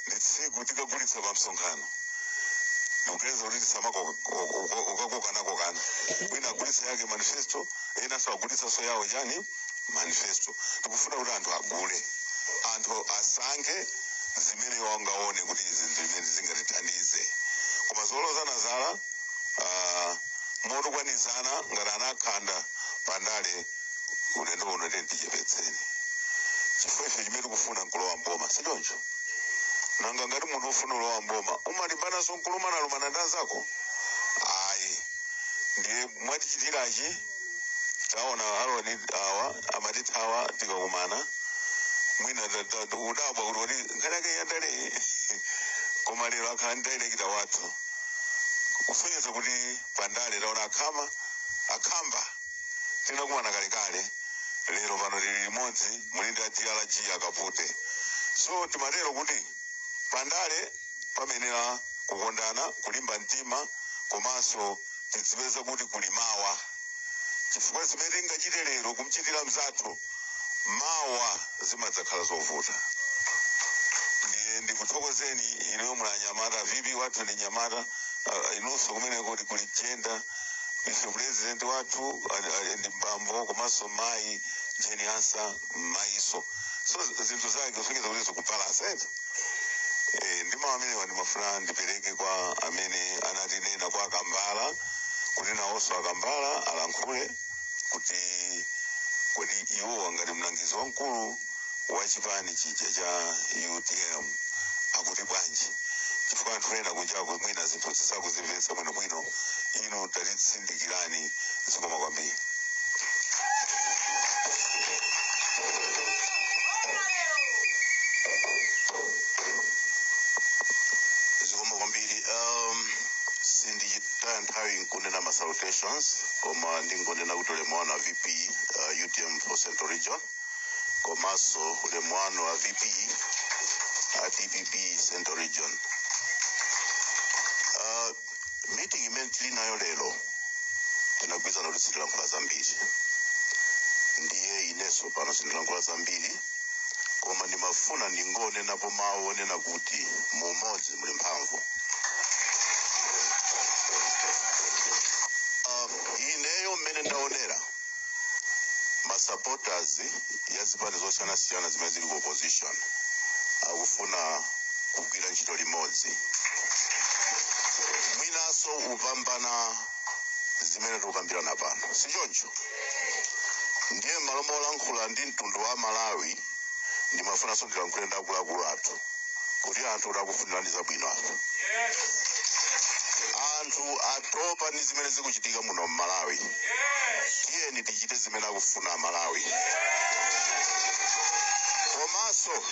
Speaker 4: ndi tsiku tikagulitsa pa msonkhano, ndikuganiza kuti tisamakokana-kokana. Wina agulitsa yake manifesto, enanso agulitsanso yawo chani, manifesto. Tikufuna kuti anthu agule, anthu asankhe zimene wangaone kuti izi zimene zingatithandize. Koma zolozana zala, motukwanizana ngati anakhanda pandale, ulendo uno tiyeni tichepetseni, chifukwa ife chimene tikufuna nkulowa mboma, sichoncho? Nanga ngati munthu ufuna ulowa mboma umalimbananso nkulumana-lumana ndi anzako? Ayi. Ndiye mwatichitirachi, taona aloni awa amatithawa tikakumana, mwina udabwa kuti kodi nkhani yake yandaleyi, koma lero akhala ndi director wathu, kusonyeza kuti pandale taona akhama akhamba tinakumana kalekale, lero pano tili limodzi, muli ndi a DRG akapute. So timatero kuti pandale pamenera kukondana, kulimba mtima, komanso tizipeza kuti kuli mawa, chifukwa zimene tingachite lero kumchitira mzathu, mawa zimadzakhala zovuta. Ndiye ndikuthokozeni inuyo muli anyamata, VP wathu ndi nyamata, inunso kumeneko kuti kuli jenda. Ife president wathu ndi mbambo komanso mayi. Jane Ansah maiso, so zinthu zake kusonyeza kuti zikupala sete. Ndi mawu amenewa ndimafuna ndipereke kwa amene anatinena kwa Akambala, kuti nawonso Akambala alankhule kuti kodi iwowa ngati mlangizi wamkulu wa chipani chija cha UTM akuti bwanji, chifukwa anthu ena kunjaku mwina zinthu zisakuzimvetsa bwinobwino. Inu tatitsindikirani. Zikoma kwambiri.
Speaker 5: Zikoma kwambiri. Sindichitaya nthawi nkunena ma salutations, koma ndingonena kuti ulemu wanu wa VP UTM for Central Region, komanso ulemu wanu wa VP a DPP Central Region. Meeting imene tili nayo lero, tinagwirizana kuti sitilankhula zambiri, ndiye inenso pano sindilankhula zambiri, koma ndimafuna ndingonenapo mawu onena kuti mumodzi muli mphamvu. Ineyo mmene ndaonera, ma supporters ya zipani zosiyanasiyana zimene zili ku opposition akufuna kugwira ntchito limodzi, mwinanso upambana zimene tikukambirana pano, sichoncho? Ndiye m'malo molankhula ndi mtundu wa Malawi, ndimafunanso ndilankhule ndi akuluakulu athu kuti anthu takufunirani zabwino apa. Anthu atopa ndi zimene zikuchitika muno mMalawi. Tiyeni tichite zimene akufuna Amalawi. Komanso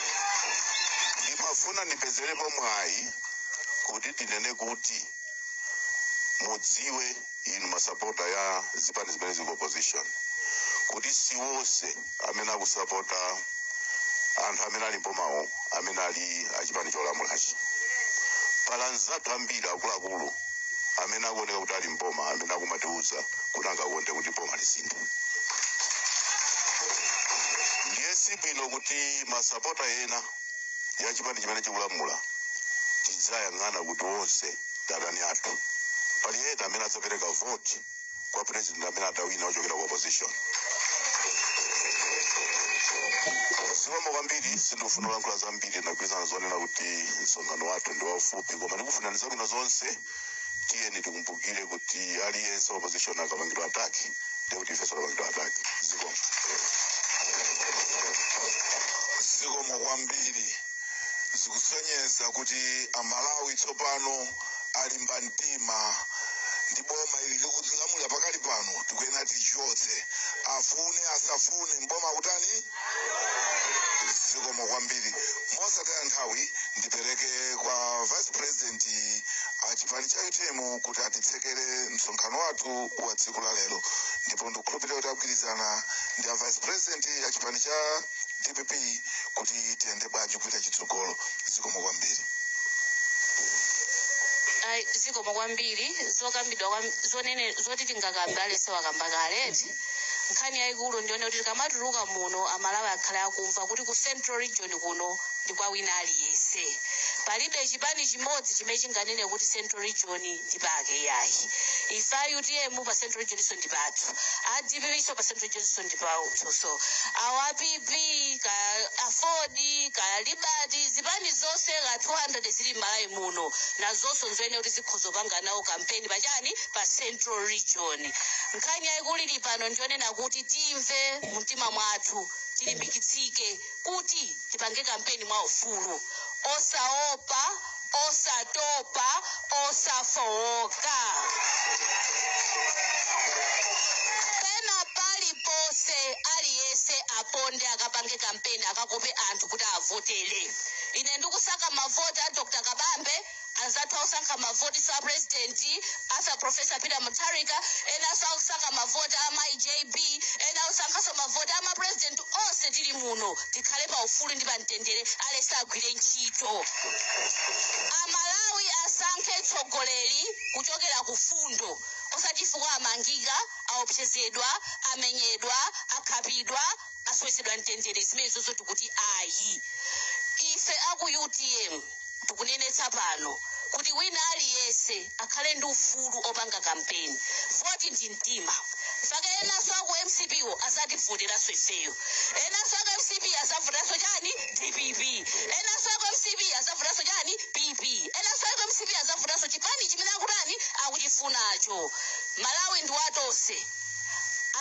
Speaker 5: ndimafuna ndipezerepo mwayi kuti tinene kuti mudziwe inu masapota ya zipani zimene zili ku opposition kuti siwonse amene akusapota anthu amene ali mbomawo, amene ali achipani cholamulachi. Pala anzathu ambiri akuluakulu amene akuoneka kuti ali mboma, amene akumatiuza kuti angakonde kuti boma lisinthe. Ndiye sibwino kuti masapota ena ya chipani chimene chikulamula tidzayang'ana kuti onse ndi adani athu. Pali ena amene adzapereka voti kwa president amene atawina ochokera ku opposition. Zikomo kwambiri. Sindikufuna kulankhula zambiri. Ndagwirizana zonena kuti msonkhano wathu ndi waufupi, koma ndikufunani zabwino zonse. Tiyeni tikumbukire kuti aliyense opposition akapangidwa attack, ndiye kuti ifenso tapangidwa attack. Zikomo.
Speaker 1: Zikomo kwambiri. Zikusonyeza kuti Amalawi tsopano alimba mtima ndi boma ili likulamulira pakali pano. Tikuyenera tichotse, afune asafune, mboma kutani. Zikomo kwambiri. Mosataya nthawi, ndipereke kwa vice president a chipani cha UTM kuti atitsekere msonkhano wathu wa tsiku la lero, ndipo ndikukhulupirira kuti agwirizana ndi a vice president a chipani cha DPP kuti tiyende bwanji kupita chitsogolo. Zikomo kwambiri.
Speaker 2: Ayi, zikomo kwambiri. Zokambidwa zonene zoti tingakambe alese wakamba kaleti. Nkhani yayikulu ndione kuti tikamatuluka muno, Amalawi akhale akumva kuti ku Central Region kuno ndi kwa wina aliyense. Palibe chipani chimodzi chimene chinganene kuti Central Region ndi pake, yayi. Ife a UTM pa Central Region iso ndi pathu, a DPP iso pa Central Region iso ndi pathu, so awo a PP ka AFORD ka Liberty, zipani zonse ka 200 zili m'Malawi muno, nazonso nzoyenera kuti zikhoza kupanga nawo kampeni pachani, pa Central Region. Nkhani yayikulu ili pano ndionena kuti timve mumtima mwathu, tilimbikitsike kuti tipange kampeni mwa ufulu, osaopa, osatopa, osafowoka. Pena paliponse aliyense aponde akapange kampeni, akakope anthu kuti avotere. Ine ndikusaka mavoti a Dr Kabambe, anzathu akusankha mavoti so a president asa Professor Peter Mutharika, enanso akusaka mavoti a mai JB, ena akusankhanso mavoti a mapresident onse. Tili muno, tikhale pa ufulu ndi pa mtendere, alese agwire ntchito. Amalawi asankhe tsogoleri kuchokera ku fundo, osati chifukwa amangika, aopsezedwa, amenyedwa, akhapidwa, aswesedwa mtendere. Zimenezozo tikuti ayi. Ife aku UTM tikunenetsa pano kuti wina aliyense akhale ndi ufulu opanga kampeni. Voti ndi mtima. Faka enanso aku MCP wo azativoteranso ifeyo, enanso aku MCP azavoteranso chani? DPP. Enanso aku MCP azavoteranso chani? PP. Enanso aku MCP azavoteranso chipani chimene akutani? Akuchifunacho. Malawi ndi watonse.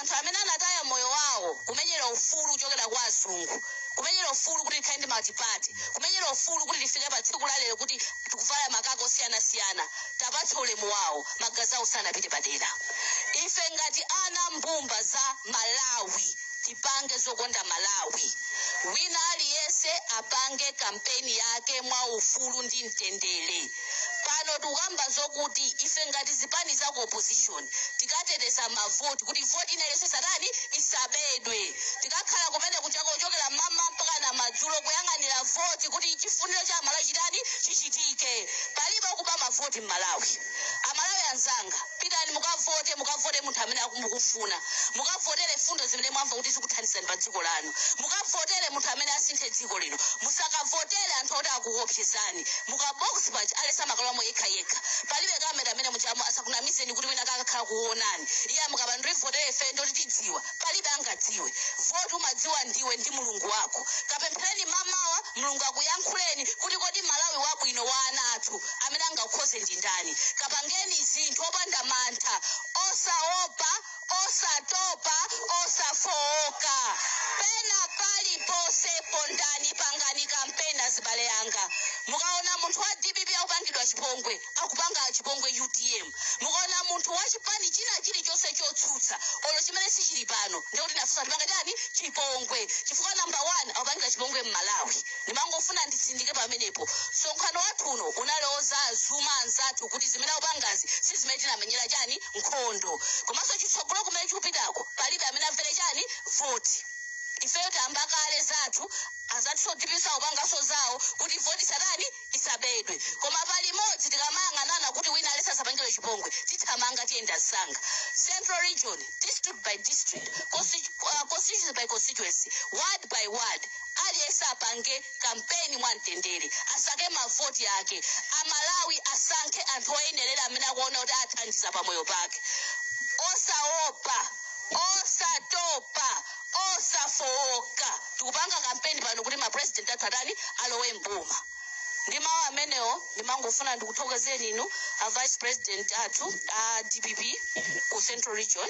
Speaker 2: Anthu amene anataya moyo wawo kumenyera ufulu kuchokera kwa azungu, kumenyera ufulu kuti tikhale ndi multiparty, kumenyera ufulu kuti tifike pa tsiku lalero kuti tikuvala makaka osiyanasiyana, tapatsa ulemu wawo. Magazi awo sanapite padera. Ife ngati ana mbumba za Malawi tipange zokonda Malawi. Wina aliyense apange kampeni yake mwa ufulu ndi mtendere. Pano tikukamba zokuti ife ngati zipani za ku opposition tikateteza mavoti kuti voti ina iliyonse satani? Isabedwe. Tikakhala kumene kuchaka kuchokera mama mpaka na madzulo kuyang'anira voti kuti chifuniro cha Malawi chitani? Chichitike. Palibe kuba mavoti m'Malawi. Amalawi anzanga, pitani mukavote. Mukavote munthu amene mukufuna. Mukavotere fundo zimene mwamva kuti zikuthandizani pa dziko lanu. Mukavotere munthu amene asinthe dziko lino. Musakavotere anthu oti akuopsezani. Mukabox paja alesa makalamo yekha yekha, palibe kamera amene muchamo. Asakunamizeni kuti wina kakakhala kuonani iye. Mukaba ndivotere ife ndoti tidziwa, palibe angadziwe. Voti umadziwa ndiwe ndi Mulungu wako. Kapemphereni mamawa, Mulungu akuyankhuleni kuti kodi Malawi wabwino wa ana athu amene angakhoze ndi ndani? Kapangeni zinthu opanda mantha, osaopa, osatopa, osafowoka. Pena paliponse pondani, pangani kampeni. Azibale yanga, mukaona munthu wa DPP akupangidwa chipongwe, akupanga chipongwe UTM, mukaona munthu wa chipani china chilichonse chotsutsa olo chimene sichili pano, ndikuti nafusa tipanga chani? Chipongwe. Chifukwa number one akupangira chipongwe m'Malawi. Ndimangofuna nditsindike pamenepo. Msonkhano wathu uno unaloza zuma anzathu kuti zimene akupangazi si zimene tinamenyera chani? Nkhondo. Komanso chitsogolo kumene chikupitako palibe amene amvere chani? Voti. Ifeyo tayamba kale zathu, anzathu sodipisa kupangaso zawo kuti voti satani? Isabedwe. Koma palimodzi tikamayang'anana kuti wina alese asapangidwe chipongwe, tithamanga, tiyenda msanga. Central Region, district by district, constituency by constituency, ward by ward, aliyense apange kampeni mwamtendere, asake mavoti ake. Amalawi asankhe anthu oyenerera amene akuona kuti athandiza pamoyo pake. Osaopa, osatopa, osafowoka. Tikupanga kampeni pano kuti mapresident athu atani? Alowe mboma. Ndi mawu amenewo ndimangofuna ndikuthokozeni inu a vice president athu a DPP ku Central Region.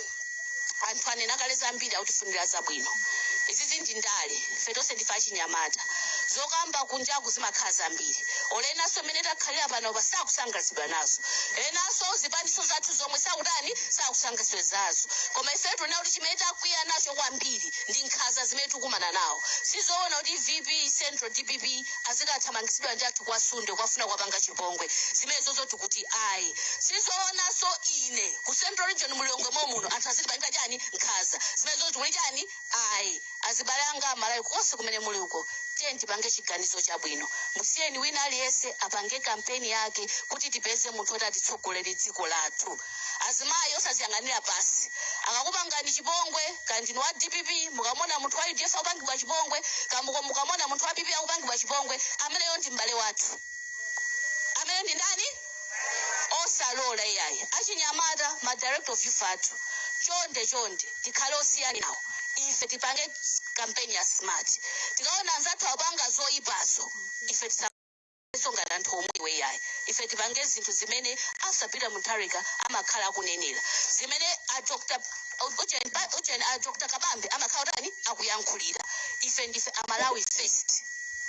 Speaker 2: Anthu anena kale zambiri, akutifunira zabwino. Izizi ndi ndale, ife tonse ndife achinyamata. Zokamba kunjaku zimakhala zambiri. Ole enanso mmene takhalira pano pa sakusangalatsidwa nazo, enanso zipaniso zathu zomwe sakutani? Sakusangalatsidwa zazo. Koma ife tuna kuti chimene takwiya nacho kwambiri ndi nkhanza zimene tikumana nawo. Sizoona kuti VP Central DPP azikathamangitsidwa ndi athu kwasunde kwafuna kwapanga chipongwe. Zimene zozo tikuti ayi. Sizoonanso ine ku Central Region mulilongwe momuno anthu azitipangika chani? Nkhanza. Zimene zozo tikuti chani? Ayi. Azibale anga Amalawi konse kumene muli uko, tiye tipange chiganizo chabwino. Musiyeni wina aliyense apange kampeni yake kuti tipeze munthu oti atitsogolere dziko lathu. Azimayi, osaziyang'anira pasi akakupangani chipongwe. Kandinu wa DPP, mukamona munthu wa UDF akupangidwa chipongwe, mukamona munthu wa PP akupangidwa chipongwe, ameneyo ndi m'bale wathu. Ameneyo ndi ndani? Osalola iyayi. Achinyamata, ma director of youth athu, chonde chonde, tikhale osiyana nawo. Ife tipange kampeni ya smart. Tikaona anzathu apanga zoyipazo, ife tisasongana anthu omwe iyayi. Ife tipange zinthu zimene asapita Mutharika amakhala akunenera, zimene a Dr. Ujeni, a Dr. Kabambe amakhala utani? Akuyankhulira. Ife ndife Amalawi first.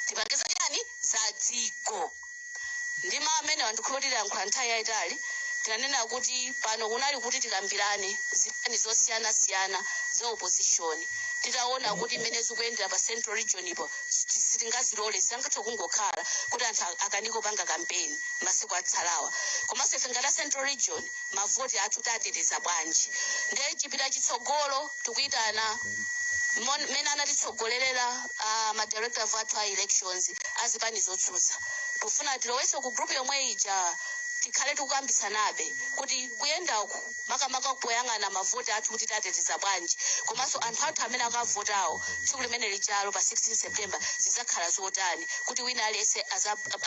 Speaker 2: Tipange zachani? Za dziko. Ndi mawu amene wandikhulupirira yankhula nthawi yayitali. Tinanena kuti pano kunali kuti tikambirane zipani zosiyanasiyana za opposition. Titaona kuti mmene zikuyendera pa Central Region ipo sitingazilole, sitingathe kungokhala kuti anthu akanike kupanga kampeni masiku atsalawa. Komanso ife ngati a Central Region mavoti athu tateteza bwanji? Ndiye chipita chitsogolo tikuyitana mmene anatitsogolerera ma director athu a elections azipani zotsutsa. Tikufuna tilowese ku group yomwe ija. Tikhale tikukambisanabe kuti kuyenda uku, makamaka poyang'ana mavoti athu kuti tateteza bwanji, komanso anthu athu amene akavotawo tsiku limene lijalo pa 16 September zidzakhala zotani, kuti wina aliyense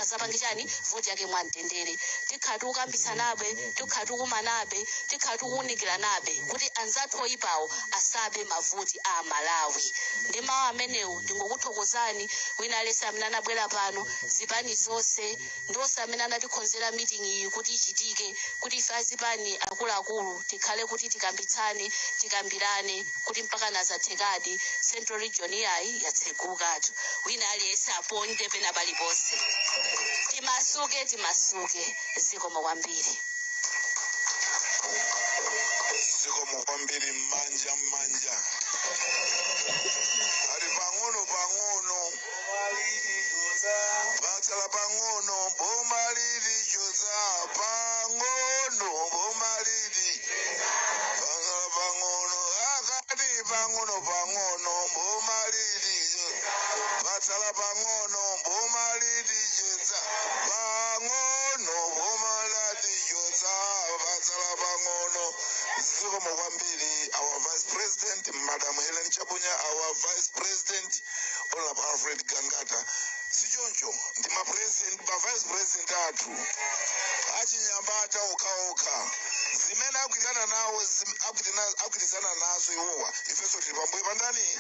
Speaker 2: azapange chani voti yake mwamtendere. Tikhala tikukambisanabe, tikhala tikumanabe, tikhala tikuwunikiranabe kuti anzathu oyipawo asabe mavoti a Malawi. Ndi mawu amenewo ndingokuthokozani wina aliyense amene anabwera pano, zipani zonse, ndonse amene anatikonzera meeting iyi kuti ichitike, kuti ife azipani akuluakulu tikhale kuti tikambitsane, tikambirane kuti mpaka nazathekadi Central Region iyayi yatsegukatu. Wina aliyense aponde pena paliponse. Timasuke, timasuke. Zikomo kwambiri.
Speaker 1: Zikomo kwambiri. Mmanja, mmanja ali pang'ono pang'ono, patsala pang'ono, boma lilichotsa pang'ono, boma lili patsala pang'ono, akati pang'ono pang'ono, boma lilicho patsala pang'ono, boma lilichotsa pang'ono, boma lalichotsa patsala pang'ono. Zikomo kwambiri our Vice President, Madam Helen Chabunya, our Vice President, Honorable Alfred Gangata. Sichoncho? Ndi mapresident, ma vice president athu achinyamata okhaokha zimene agwirizana nawo, agwirizana nazo iwowa, ifenso tili pambuyo pandani.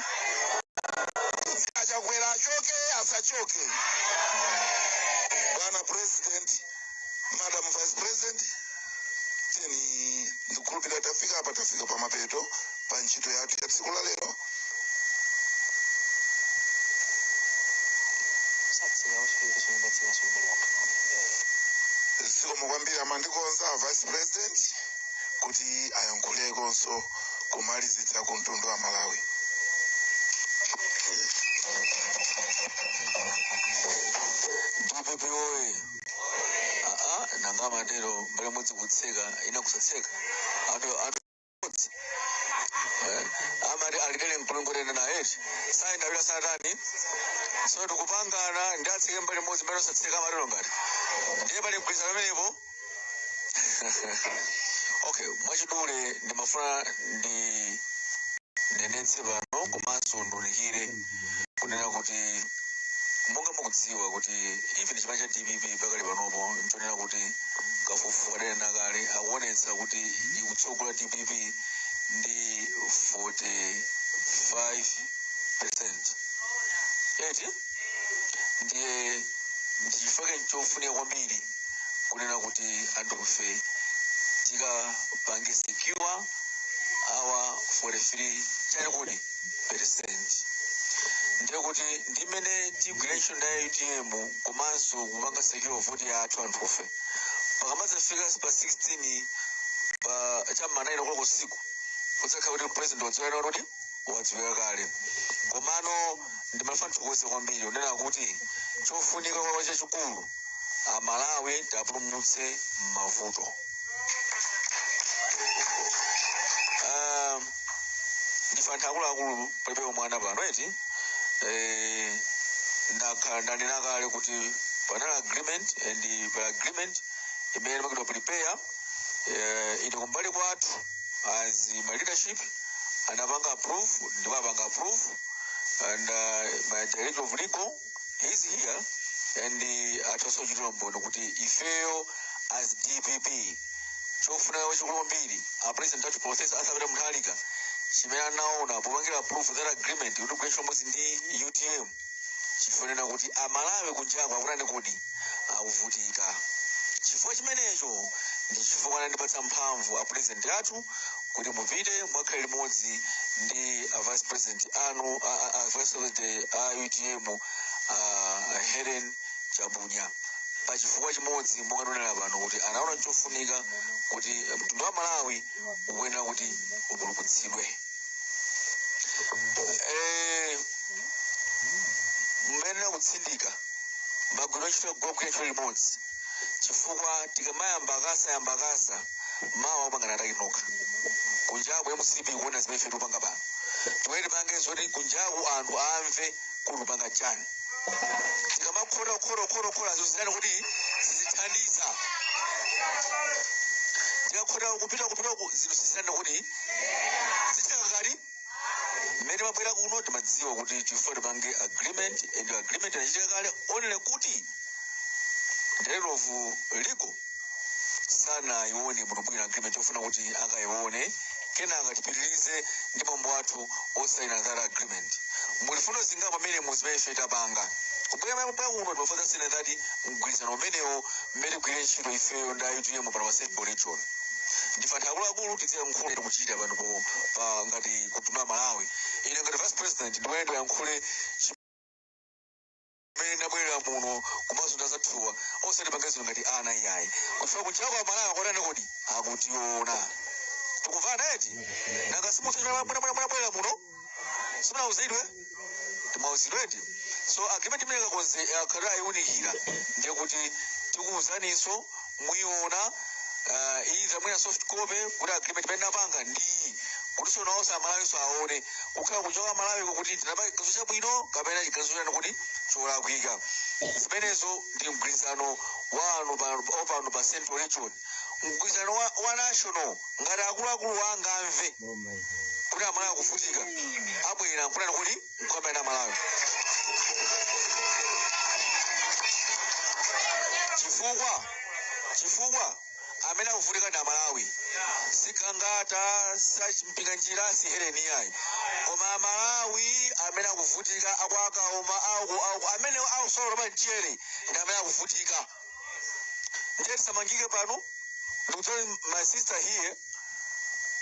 Speaker 1: Achakwera achoke, asachoke? Bwana President, Madam Vice President, teni ndikukhulupirira tafika apa, tafika pamapeto pa ntchito yathu ya tsiku la lero. Zikomo kwambiri. Amandikonza a Vice President kuti ayankhulekonso kumalizitsa ku mtundu wa Malawi.
Speaker 3: DPP oye! Aa, nanga amatero mbali imodzi kutseka, ina kusatseka, anthu imodzi. Amati alidele mkulungulene naye sayendawira sanatani. So tikupangana ndi atseke mbali imodzi, mbali osatseka, amatero ngati ndiye pali mgwirizano pamenepo. Okay, mwachidule ndimafuna ndi nenetse pano komanso ndiunikire kunena kuti monga mukudziwa kuti even chipani cha DPP pakali panopo nchonena kuti kafukufuku adanena kale akuonetsa kuti ikutsogola DPP ndi 45%, eti? Ndiye ndichifukwa chofunika kwambiri kunena kuti anthufe tikapange secure our 43 chani kuti percent. Ndiye kuti ndimene tigwire ntchito ndi UTM komanso kupanga secure vote yathu, anthufe pakamadzafika pa 16 pa cham'ma 9 o'clock usiku kudzakhala kuti president wadziwika, kuti wadziwika kale. Komano ndimafuna ndithokoze kwambiri kunena kuti chofunika kwa chachikulu, Amalawi tapulumutse mavuto. Ndife anthu akuluakulu, palibe mwana pano, eti? Ndakhala ndanena kale kuti panali agreement, and pa agreement imene imapangidwa prepare, ine kumbali kwathu as my leadership anapanga approve, ndipo apanga approve, and my director of legal is here and atha kuchitira umboni kuti ifeyo as DPP chofunika chikulu kwambiri, a President athu Professor Arthur Peter Mutharika chimene anaona popangira approve that agreement kuti kugwira ntchito ndi UTM, chifanena kuti Amalawi kunjako akutani kodi? Akuvutika. Chifukwa chimenecho ndi chifukwa anandipatsa mphamvu a President athu kuti mupite mwakhale limodzi ndi a Vice President anu, a Vice President a UTM, a Helen Chabunya, pa chifukwa chimodzi monga ndionera pano kuti anaona chofunika kuti mtundu wa Malawi ukuyenera kuti upulumutsidwe. Mmene akutsindika magwiro ntchito, kugwira ntchito limodzi, chifukwa tikamayamba akasa yamba akasa mawa kupangana atakinoka kunjaku MCP kuona zimene ife tikupanga pano. Tiwene tipange zoti kunjaku anthu amve kuti kupanga chani. Tikamakhota khota khota khota zozitani kuti zizithandiza. Tikakhota kupita uku, zinthu sizitani kuti zitheka kali mmene mabwera kuno. Timadziwa kuti chifukwa tipange agreement, and agreement inachitika kale, only kuti director of legal sanayione bwinobwino agreement, yofuna kuti akayione, kenaka tipitirize ndi mambo athu osayina that agreement. Mulifuno zingapo pamene muzimene ife tapanga kubwera kuno, timafuna sina that mgwirizano umenewo mmene tigwire ntchito ifeyo ndi UTM pano pa Central Region. Ndife anthu akuluakulu, tidziyankhule tikuchita pano pa ngati kutuma Malawi. Ine ngati vice president ndikuyenda yankhule chimene ndabwerera muno komanso ndazathuwa, osati pange zinthu ngati ana iyayi, kufika kunjira kwa Malawi akotani kodi akutiona. Tikumvana eti? Nanga simuchibwera muno simunauzidwe? Timauzidwe eti? So agreement imene kakonze akhala ayiwunikira, ndiye kuti tikuwuzaninso muyiona, either mwina soft copy, kuti agreement imene napanga ndi kuti sonaonse Amalawiso aone kukhala kuchoka Malawi kuti tinapanga chiganizo chabwino kapena chiganizo chani kuti cholakwika. Zimenezo ndi mgwirizano wanu opano pa Central Region. Mgwirizano wa national, ngati akuluakulu angamve kuti Amalawi akuvutika, abwera nkunani kuti nkhwamba Malawi, chifukwa amene akuvutika ndi Amalawi, sikangata sachimpinga njira si Heleni yayi, koma Amalawi amene akuvutika akwakauma aku amene akusolola pa mchere ndi amene akuvutika. Ndiye tisamangike pano. Ndikuti my sister here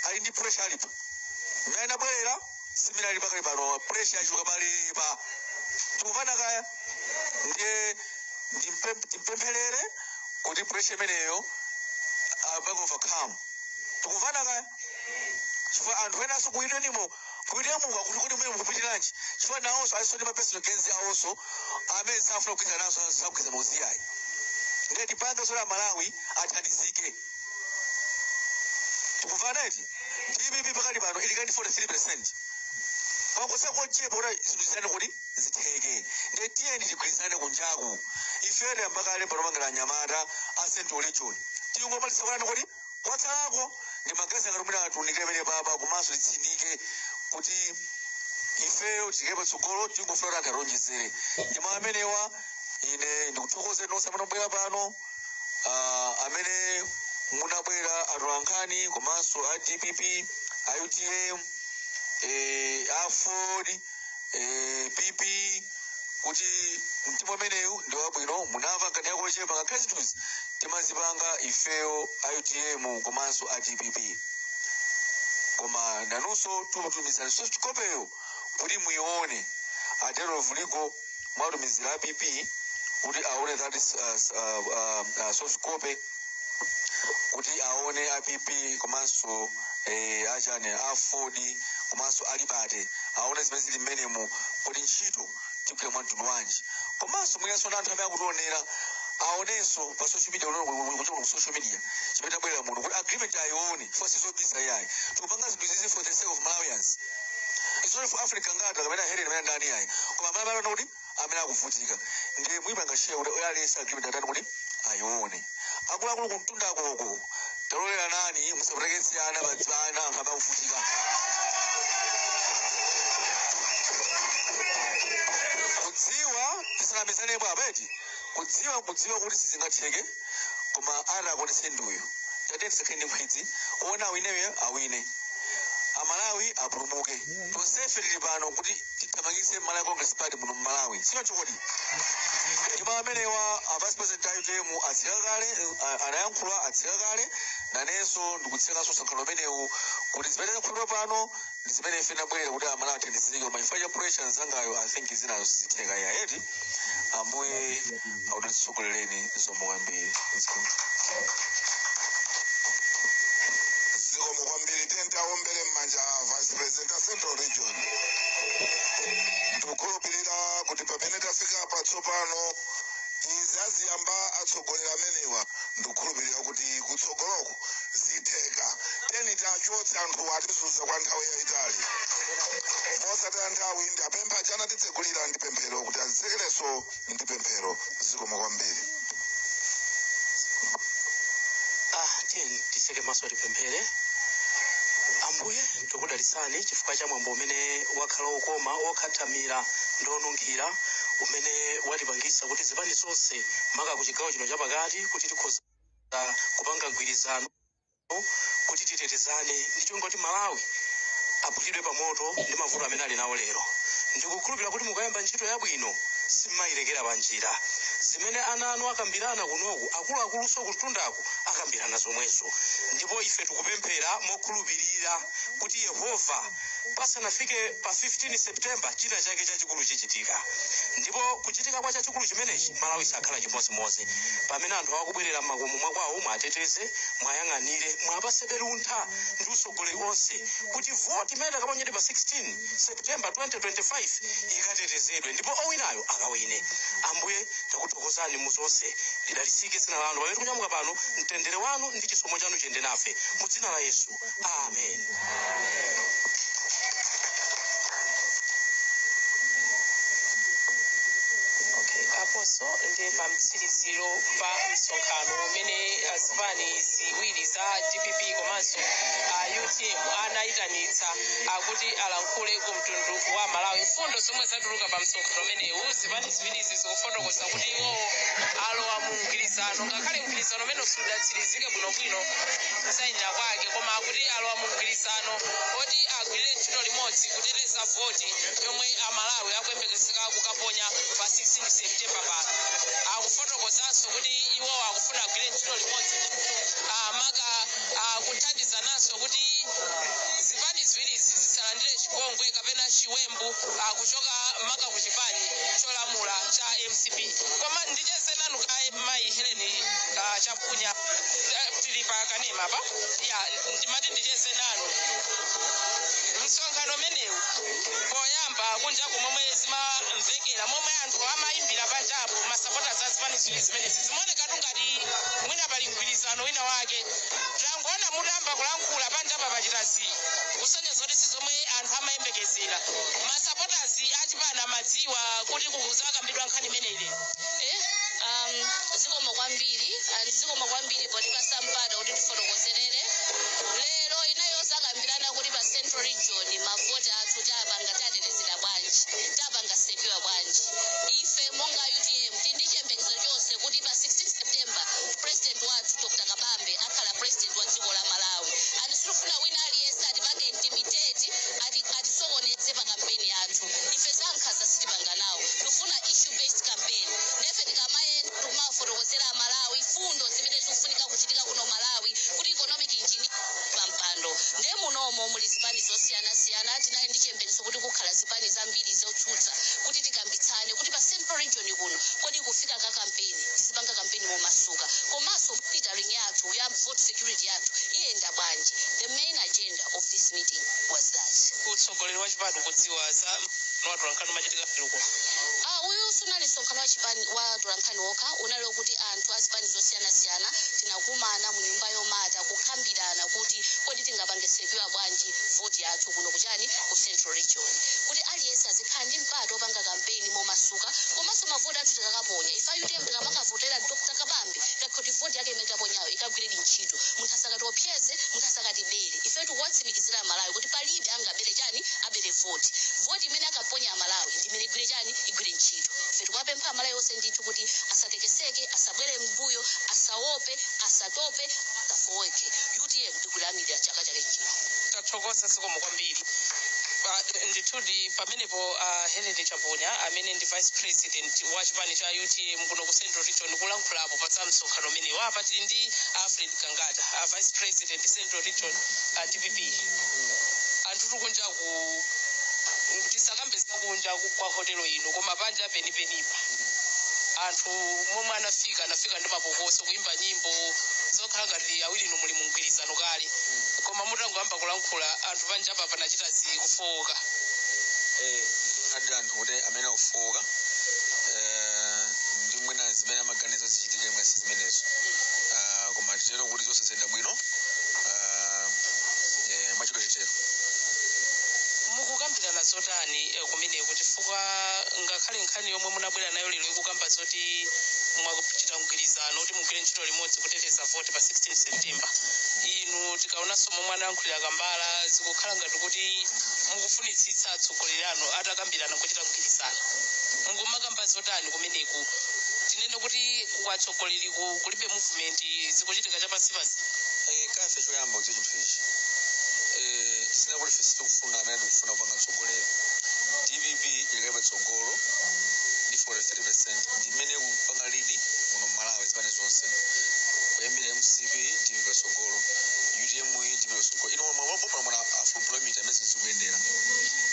Speaker 3: ali ndi pressure, alipa mmene anabwerera simene ali pakali pano, pressure yachuka palipa. Tikumvana kaya? Ndiye timpempherere kuti pressure imeneyo apange overcome. Tikumvana kaya? Chifukwa anthu enanso kuitenimo kuitemuka kuti mene mukupitiranji, chifukwa nawonso aliso ndi ma personal gains awonso amene safuna kugwirizana naso, sakugwirizana uziyayi. Ndiye tipange zoti Amalawi athandizike. Tikumvana eti? DPP pakali pano ili kandi 43%, pakosakochepa kuti zinthu zitani kuti zitheke. Ndiye tiyeni tigwirizane kunjaku. Ifere ambakale pano anyamata a Central Region tingomalitsa kunani kuti kwatsalako ndi magazi ngati mwina atiunikire pamene papa, komanso titsindike kuti ifeyo tike patsogolo, tingofuna kuti anthu ationjezere. Ndi mawu amenewa, ine ndikuthokozeni nonse amene mabwera pano, amene munabwera atolankhani komanso a DPP, a UTM, a Ford, PP, kuti mtima umenewu ndi wabwino. Munamva nkhani yako yochepa, ngakhale zinthuzi timazipanga ifeyo a UTM komanso a DPP, koma nanunso tikutumizani soft copy kuti muione. Atero vuliko mwatumizira app kuti aone that soft copy, kuti aone app komanso achane afodi komanso alibate aone zimene zili mmenemo, kuti ntchito tigwira mwa mtundu wanji. Komanso mwinanso ndi anthu amene akutionera aonenso pa social media, kuchoka ku social media chimene tabwerera muno, kuti agreement ayione for sizobisa yayi. Tikupanga zinthu izizi for the sake of Malawians. It's not for Africa ngati kapena Helen amene ndani yayi, koma amene amene kuti amene akuvutika. Ndiye muyipanga share kuti aliyense agreement atani kuti ayione. Akuluakulu kumtunda akoko, talolera nani, musapereketse ana ana anthu amakuvutika. Kudziwa tisanamizanepo apeti, kudziwa kuti sizingatheke, koma ana akonese nduyo. Tate tisakhale ndi nkhwidzi, ona awineyo awine, Amalawi apulumuke. Tonsefe tili pano kuti tithamangitse Malawi Congress Party muno mMalawi, sichoncho kodi? Ndipo amenewa a vice president a UTM atsika kale, anayankhula, atsika kale. Nanenso ndikutsikanso msonkhano umenewu kuti zimene zakhulupirira pano ndi zimene ife tinabwerera kuti Amalawi athandizike, koma chifukwa cha pressure nzangayo, I think zinazo sizitheka iya eti. Ambuye akutitsogolereni zomwe kwambiri.
Speaker 1: Zikomo kwambiri. Tentaombere m'manja vice president a Central Region. Ndikukhulupirira kuti pamene tafika patsopano, izi aziyamba atsogoleri amenewa, ndikukhulupirira kuti kutsogoloko zitheka. Teni tachotse anthu atizunza kwa nthawi yayitali. Mosataya nthawi, ndapempha chana titsegulira ndi pemphero kuti azitsekerenso ndi pemphero. Zikomo kwambiri.
Speaker 6: Titseke maso, tipemphere. Ambuye, tikudalitsani chifukwa cha mwambo umene wakhala okoma, okhathamira ndi onunkhira, umene watipangisa kuti zipani zonse, maka ku chigawo chino chapakati, kuti tikhoza kupanga mgwirizano kuti titetezane ndi cholinga kuti Malawi aphulidwe pamoto ndi mavuto amene ali nawo lero. Ndikukhulupirira kuti mukayamba ntchito yabwino simmayirekera panjira. Zimene ana anu akambirana kunoku, akuluakuluso kutundaku akambirana zomwezo. Ndipo ife tikupemphera mokhulupirira kuti Yehova, pasanafike pa 15 September, china chake chachikulu chichitika. Ndipo kuchitika kwa chachikulu chimenechi, Malawi sakhala chimodzimodzi. Pamene anthu akubwerera m'makomo mwakwawo, mwateteze, mwayang'anire, mwapasebe luntha ndi usogoleri onse, kuti voti imene takaponyedwe pa 16 September 2025 ikatetezedwe ndipo owinayo akawine. Ambuye, takuthokozani muzonse. Lidalitsike dzina lanu pamene tikunyamuka pano. Mtendere wanu ndi chisomo chanu chiyende nafe, mu dzina la Yesu, amen.
Speaker 7: Okay, aponso ndi pa mtsiriziro pa msonkhano umene zipani ziwiri za DPP komanso UTM anayitanitsa akuti alankhule ku mtundu wa Malawi. Mfundo zomwe zatuluka pa msonkhano umenewu, zipani ziwirizi zikufotokoza kuti iwowo alowa mu mgwirizano, ngakhale mgwirizano umene sudatsirizike bwinobwino kusayinira kwake, koma akuti alowa mu mgwirizano oti agwirire ntchito limodzi kuteteza voti yomwe Amalawi akuyembekezeka kukaponya pa 16 September pano. Akufotokozanso kuti iwowo akufuna agwire ntchito limodzi, maka kuthandizananso kuti zipani ziwirizi zisalandire chipongwe kapena chiwembu kuchoka maka ku chipani cholamula cha MCP. Koma ndicheze nanu kaye, mayi Helen Chapunya. Tili pa kanema pa ya, ndimati ndicheze nanu. Msonkhano umenewu poyamba kunja momwe zimamvekera, momwe anthu amayimbira panjapo, masapota za zipani ziwiri zimenezi, zimaonekatu ngati mwina pali mgwirizano wina wake. Tangoona mutamba kulankhula, panjapa pachita zii, kusonyeza kuti si zomwe anthu amayembekezera. Masapotazi achipani amadziwa kuti kukuzakambidwa nkhani imeneyi?
Speaker 2: Zikomo kwambiri, and zikomo kwambiri potipasa mpata kuti tifotokozerere. Lero inayo zakambirana kuti pa Central Region mavoti athu tapanga tatetezera bwanji, tapanga secure bwanji. Ife monga UTM tili ndi chiyembekezo chonse kuti pa 16 September president wathu Dr Kabambe akhala president wa dziko la Malawi, and sitifuna wina aliyense atipange intimidate, atisokoneze pa kampeni yathu. Ife zankhanza sitipanga nawo, tifuna issue based campaign. Nefe tikamayenda tikumafotokozera Amalawi fundo zimene zikufunika kuchitika kuno Malawi kuti economic engine pampando. Nde munomo muli zipani zosiyanasiyana. Tinali ndi chiyembekezo kuti kukhala zipani zambiri zotsutsa kuti tikambitsane kuti pa Central Region kuno kodi kufika ka kampeni tizipanga kampeni momasuka, komanso monitoring yathu ya vote security yathu iyenda bwanji. The main agenda of this meeting was that.
Speaker 7: Utsogoleri wa chipani kudziwa za watolankhani umachitika luko?
Speaker 2: Ah, uyu sunali msonkhano wa chipani wa atolankhani wokha, unali wokuti anthu azipani zosiyanasiyana tinakumana mu nyumba yomata kukambirana kuti kodi tingapange secure bwanji voti yathu kuno kuchani, ku Central Region, kuti aliyense azikhala ndi mpata opanga kampeni momasuka, komanso mavoti athu tikakaponya, ife UTM tikamakavotera Dr Kabambe, kakhoti voti yake imene taponyayo ikagwiredi ntchito, munthu asakatiopseze, munthu asakatibere. Ife tikuwatsimikizira Amalawi kuti palibe angabere chani, abere voti. Voti imene akaponya Amalawi ndi imene igwire chani, igwire ntchito. Ife tikuwapempha Amalawi onse ndithu kuti asatekeseke, asabwere mbuyo, asaope, asatope, asafowoke. UTM tikulamulira chaka chake chino.
Speaker 7: Tathokoza, zikomo kwambiri. Ndithudi pamenepo Helen Chaponya, amene ndi vice president wa chipani cha UTM kuno ku Central Region, kulankhulapo pa za msonkhano umenewu. Apa tili ndi Alfred Gangata, vice president, Central Region, DPP. Anthu tikunja ku tisakambe zakunja kwa hotelo ino, koma panja penipenipa anthu momwe anafika, anafika ndi mapokoso, kuimba nyimbo zokhala ngati awiri inu muli mumgwirizano kale, koma mutangoyamba kulankhula anthu panjapa panachita zikufowoka.
Speaker 3: Ndionadi anthu kuti amene akufowoka ndi mwina zimene amaganiza zichitike mwesi zimenezo. Koma titero kuti zonse zayenda bwino, mwachidwa chitero.
Speaker 7: Mukukambirana zotani kumeneko? Chifukwa ngakhale nkhani yomwe munabwera nayo lero ikukamba zoti Mwakuchita mgwirizano kuti mugwire ntchito limodzi kuteteza voti pa 16 September. Inu tikaonanso momwe anayankhulira Kambala, zikukhala ngati kuti mukufunitsitsa atsogoleri anu atakambirana kuchita mgwirizano. Mukumakamba zotani kumeneku? Tinene kuti kuatsogoleri kulibe movement, zikuchitika chapansipansi?
Speaker 3: Kafe choyamba kudziwa chinthu ichi, sina kuti ife sitikufuna amene tikufuna kupanga mtsogoleri. DPP ilikali patsogolo ndi 43%, ndimene kupanga lead muno Mmalawi. Zipani zonse kuyambira MCP, DPP patsogolo, UTM, DPP patsogolo. Ino mwapopa mwana Afrobarometer amene zikuyendera,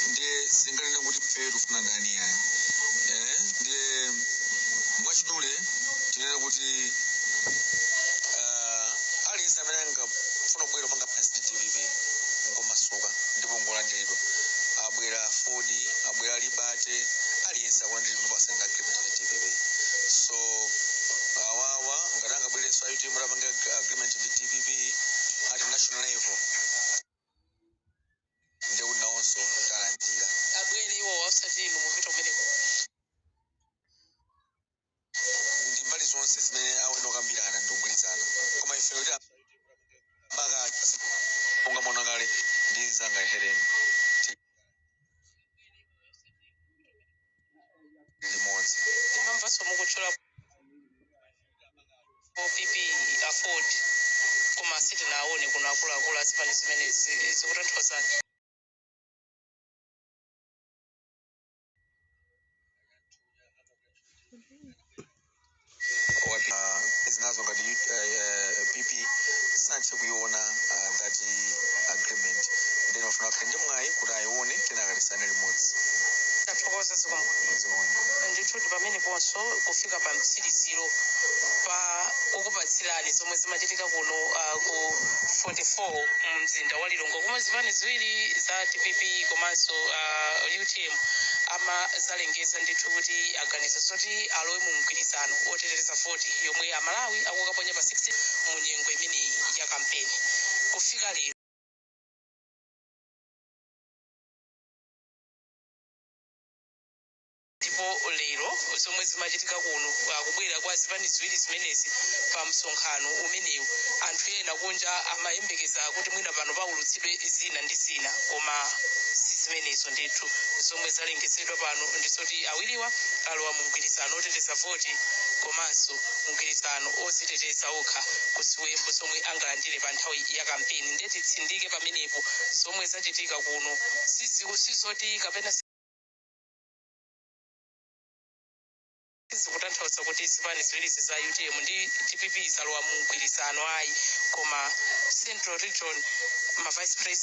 Speaker 3: ndiye singanene kuti ife tikufuna ndani yaya. Ndiye mwachidule tinene kuti aliyense amene angafuna kubwera kupanga pansi ndi DPP ngomasuka ndipo ngolandiridwa. Abwera Ford, abwera Libate, aliyense akulandiridwa ndipo asaina agreement ndi DPP. So awawa ngati angabwererenso a UTM atapanga agreement ndi DPP at national level, ndiye kuti nawonso talandira.
Speaker 7: Abwere iwo, osati inu mupita kumeneko?
Speaker 3: Ndi mbali zonse zimene awene okambirana ndi kugwirizana, koma ife kuti mpaka monga mona kale ndi zanga Hereni limodzi.
Speaker 7: Timamvanso mukutchula PP, Aford, koma sitinaone kuno akuluakulu azipani zimenezi. Zikutanthauzani?
Speaker 3: Zinazo ngati PP sanathe kuiona that agreement, then wafuna akhale ndi mwayi kuti ayione, kenaka tisane limodzi.
Speaker 7: Tathokoza, zikomo. Ndithu ndi pameneponso kufika pa mtsiriziro pa kukupatsirani zomwe zimachitika kuno ku 44 mzinda wa Lilongwe, komwe zipani ziwiri za DPP komanso UTM amazalengeza ndithu kuti aganiza zoti alowe mu mgwirizano oteteza voti yomwe Amalawi akukaponya pa 16 mu nyengo imeneyi ya kampeni. Kufika lero ndipo lero zomwe zimachitika kuno, akubwera kwa zipani ziwiri zimenezi pa msonkhano umenewu, anthu ena kunja amayembekeza kuti mwina pano paulutsidwe zina ndi zina, koma si zimenezo ndithu. Zomwe zalengezedwa pano ndizoti awiriwa alowa mu mgwirizano oteteza voti komanso mgwirizano oziteteza okha ku ziwembu zomwe angalandire pa nthawi ya kampeni. Ndeti tsindike pamenepo, zomwe zachitika kuno sizoti kapena zikutanthauza kuti zipani ziwirizi za UTM ndi DPP zalowa mu mgwirizano, ayi, koma Central Region ma vice president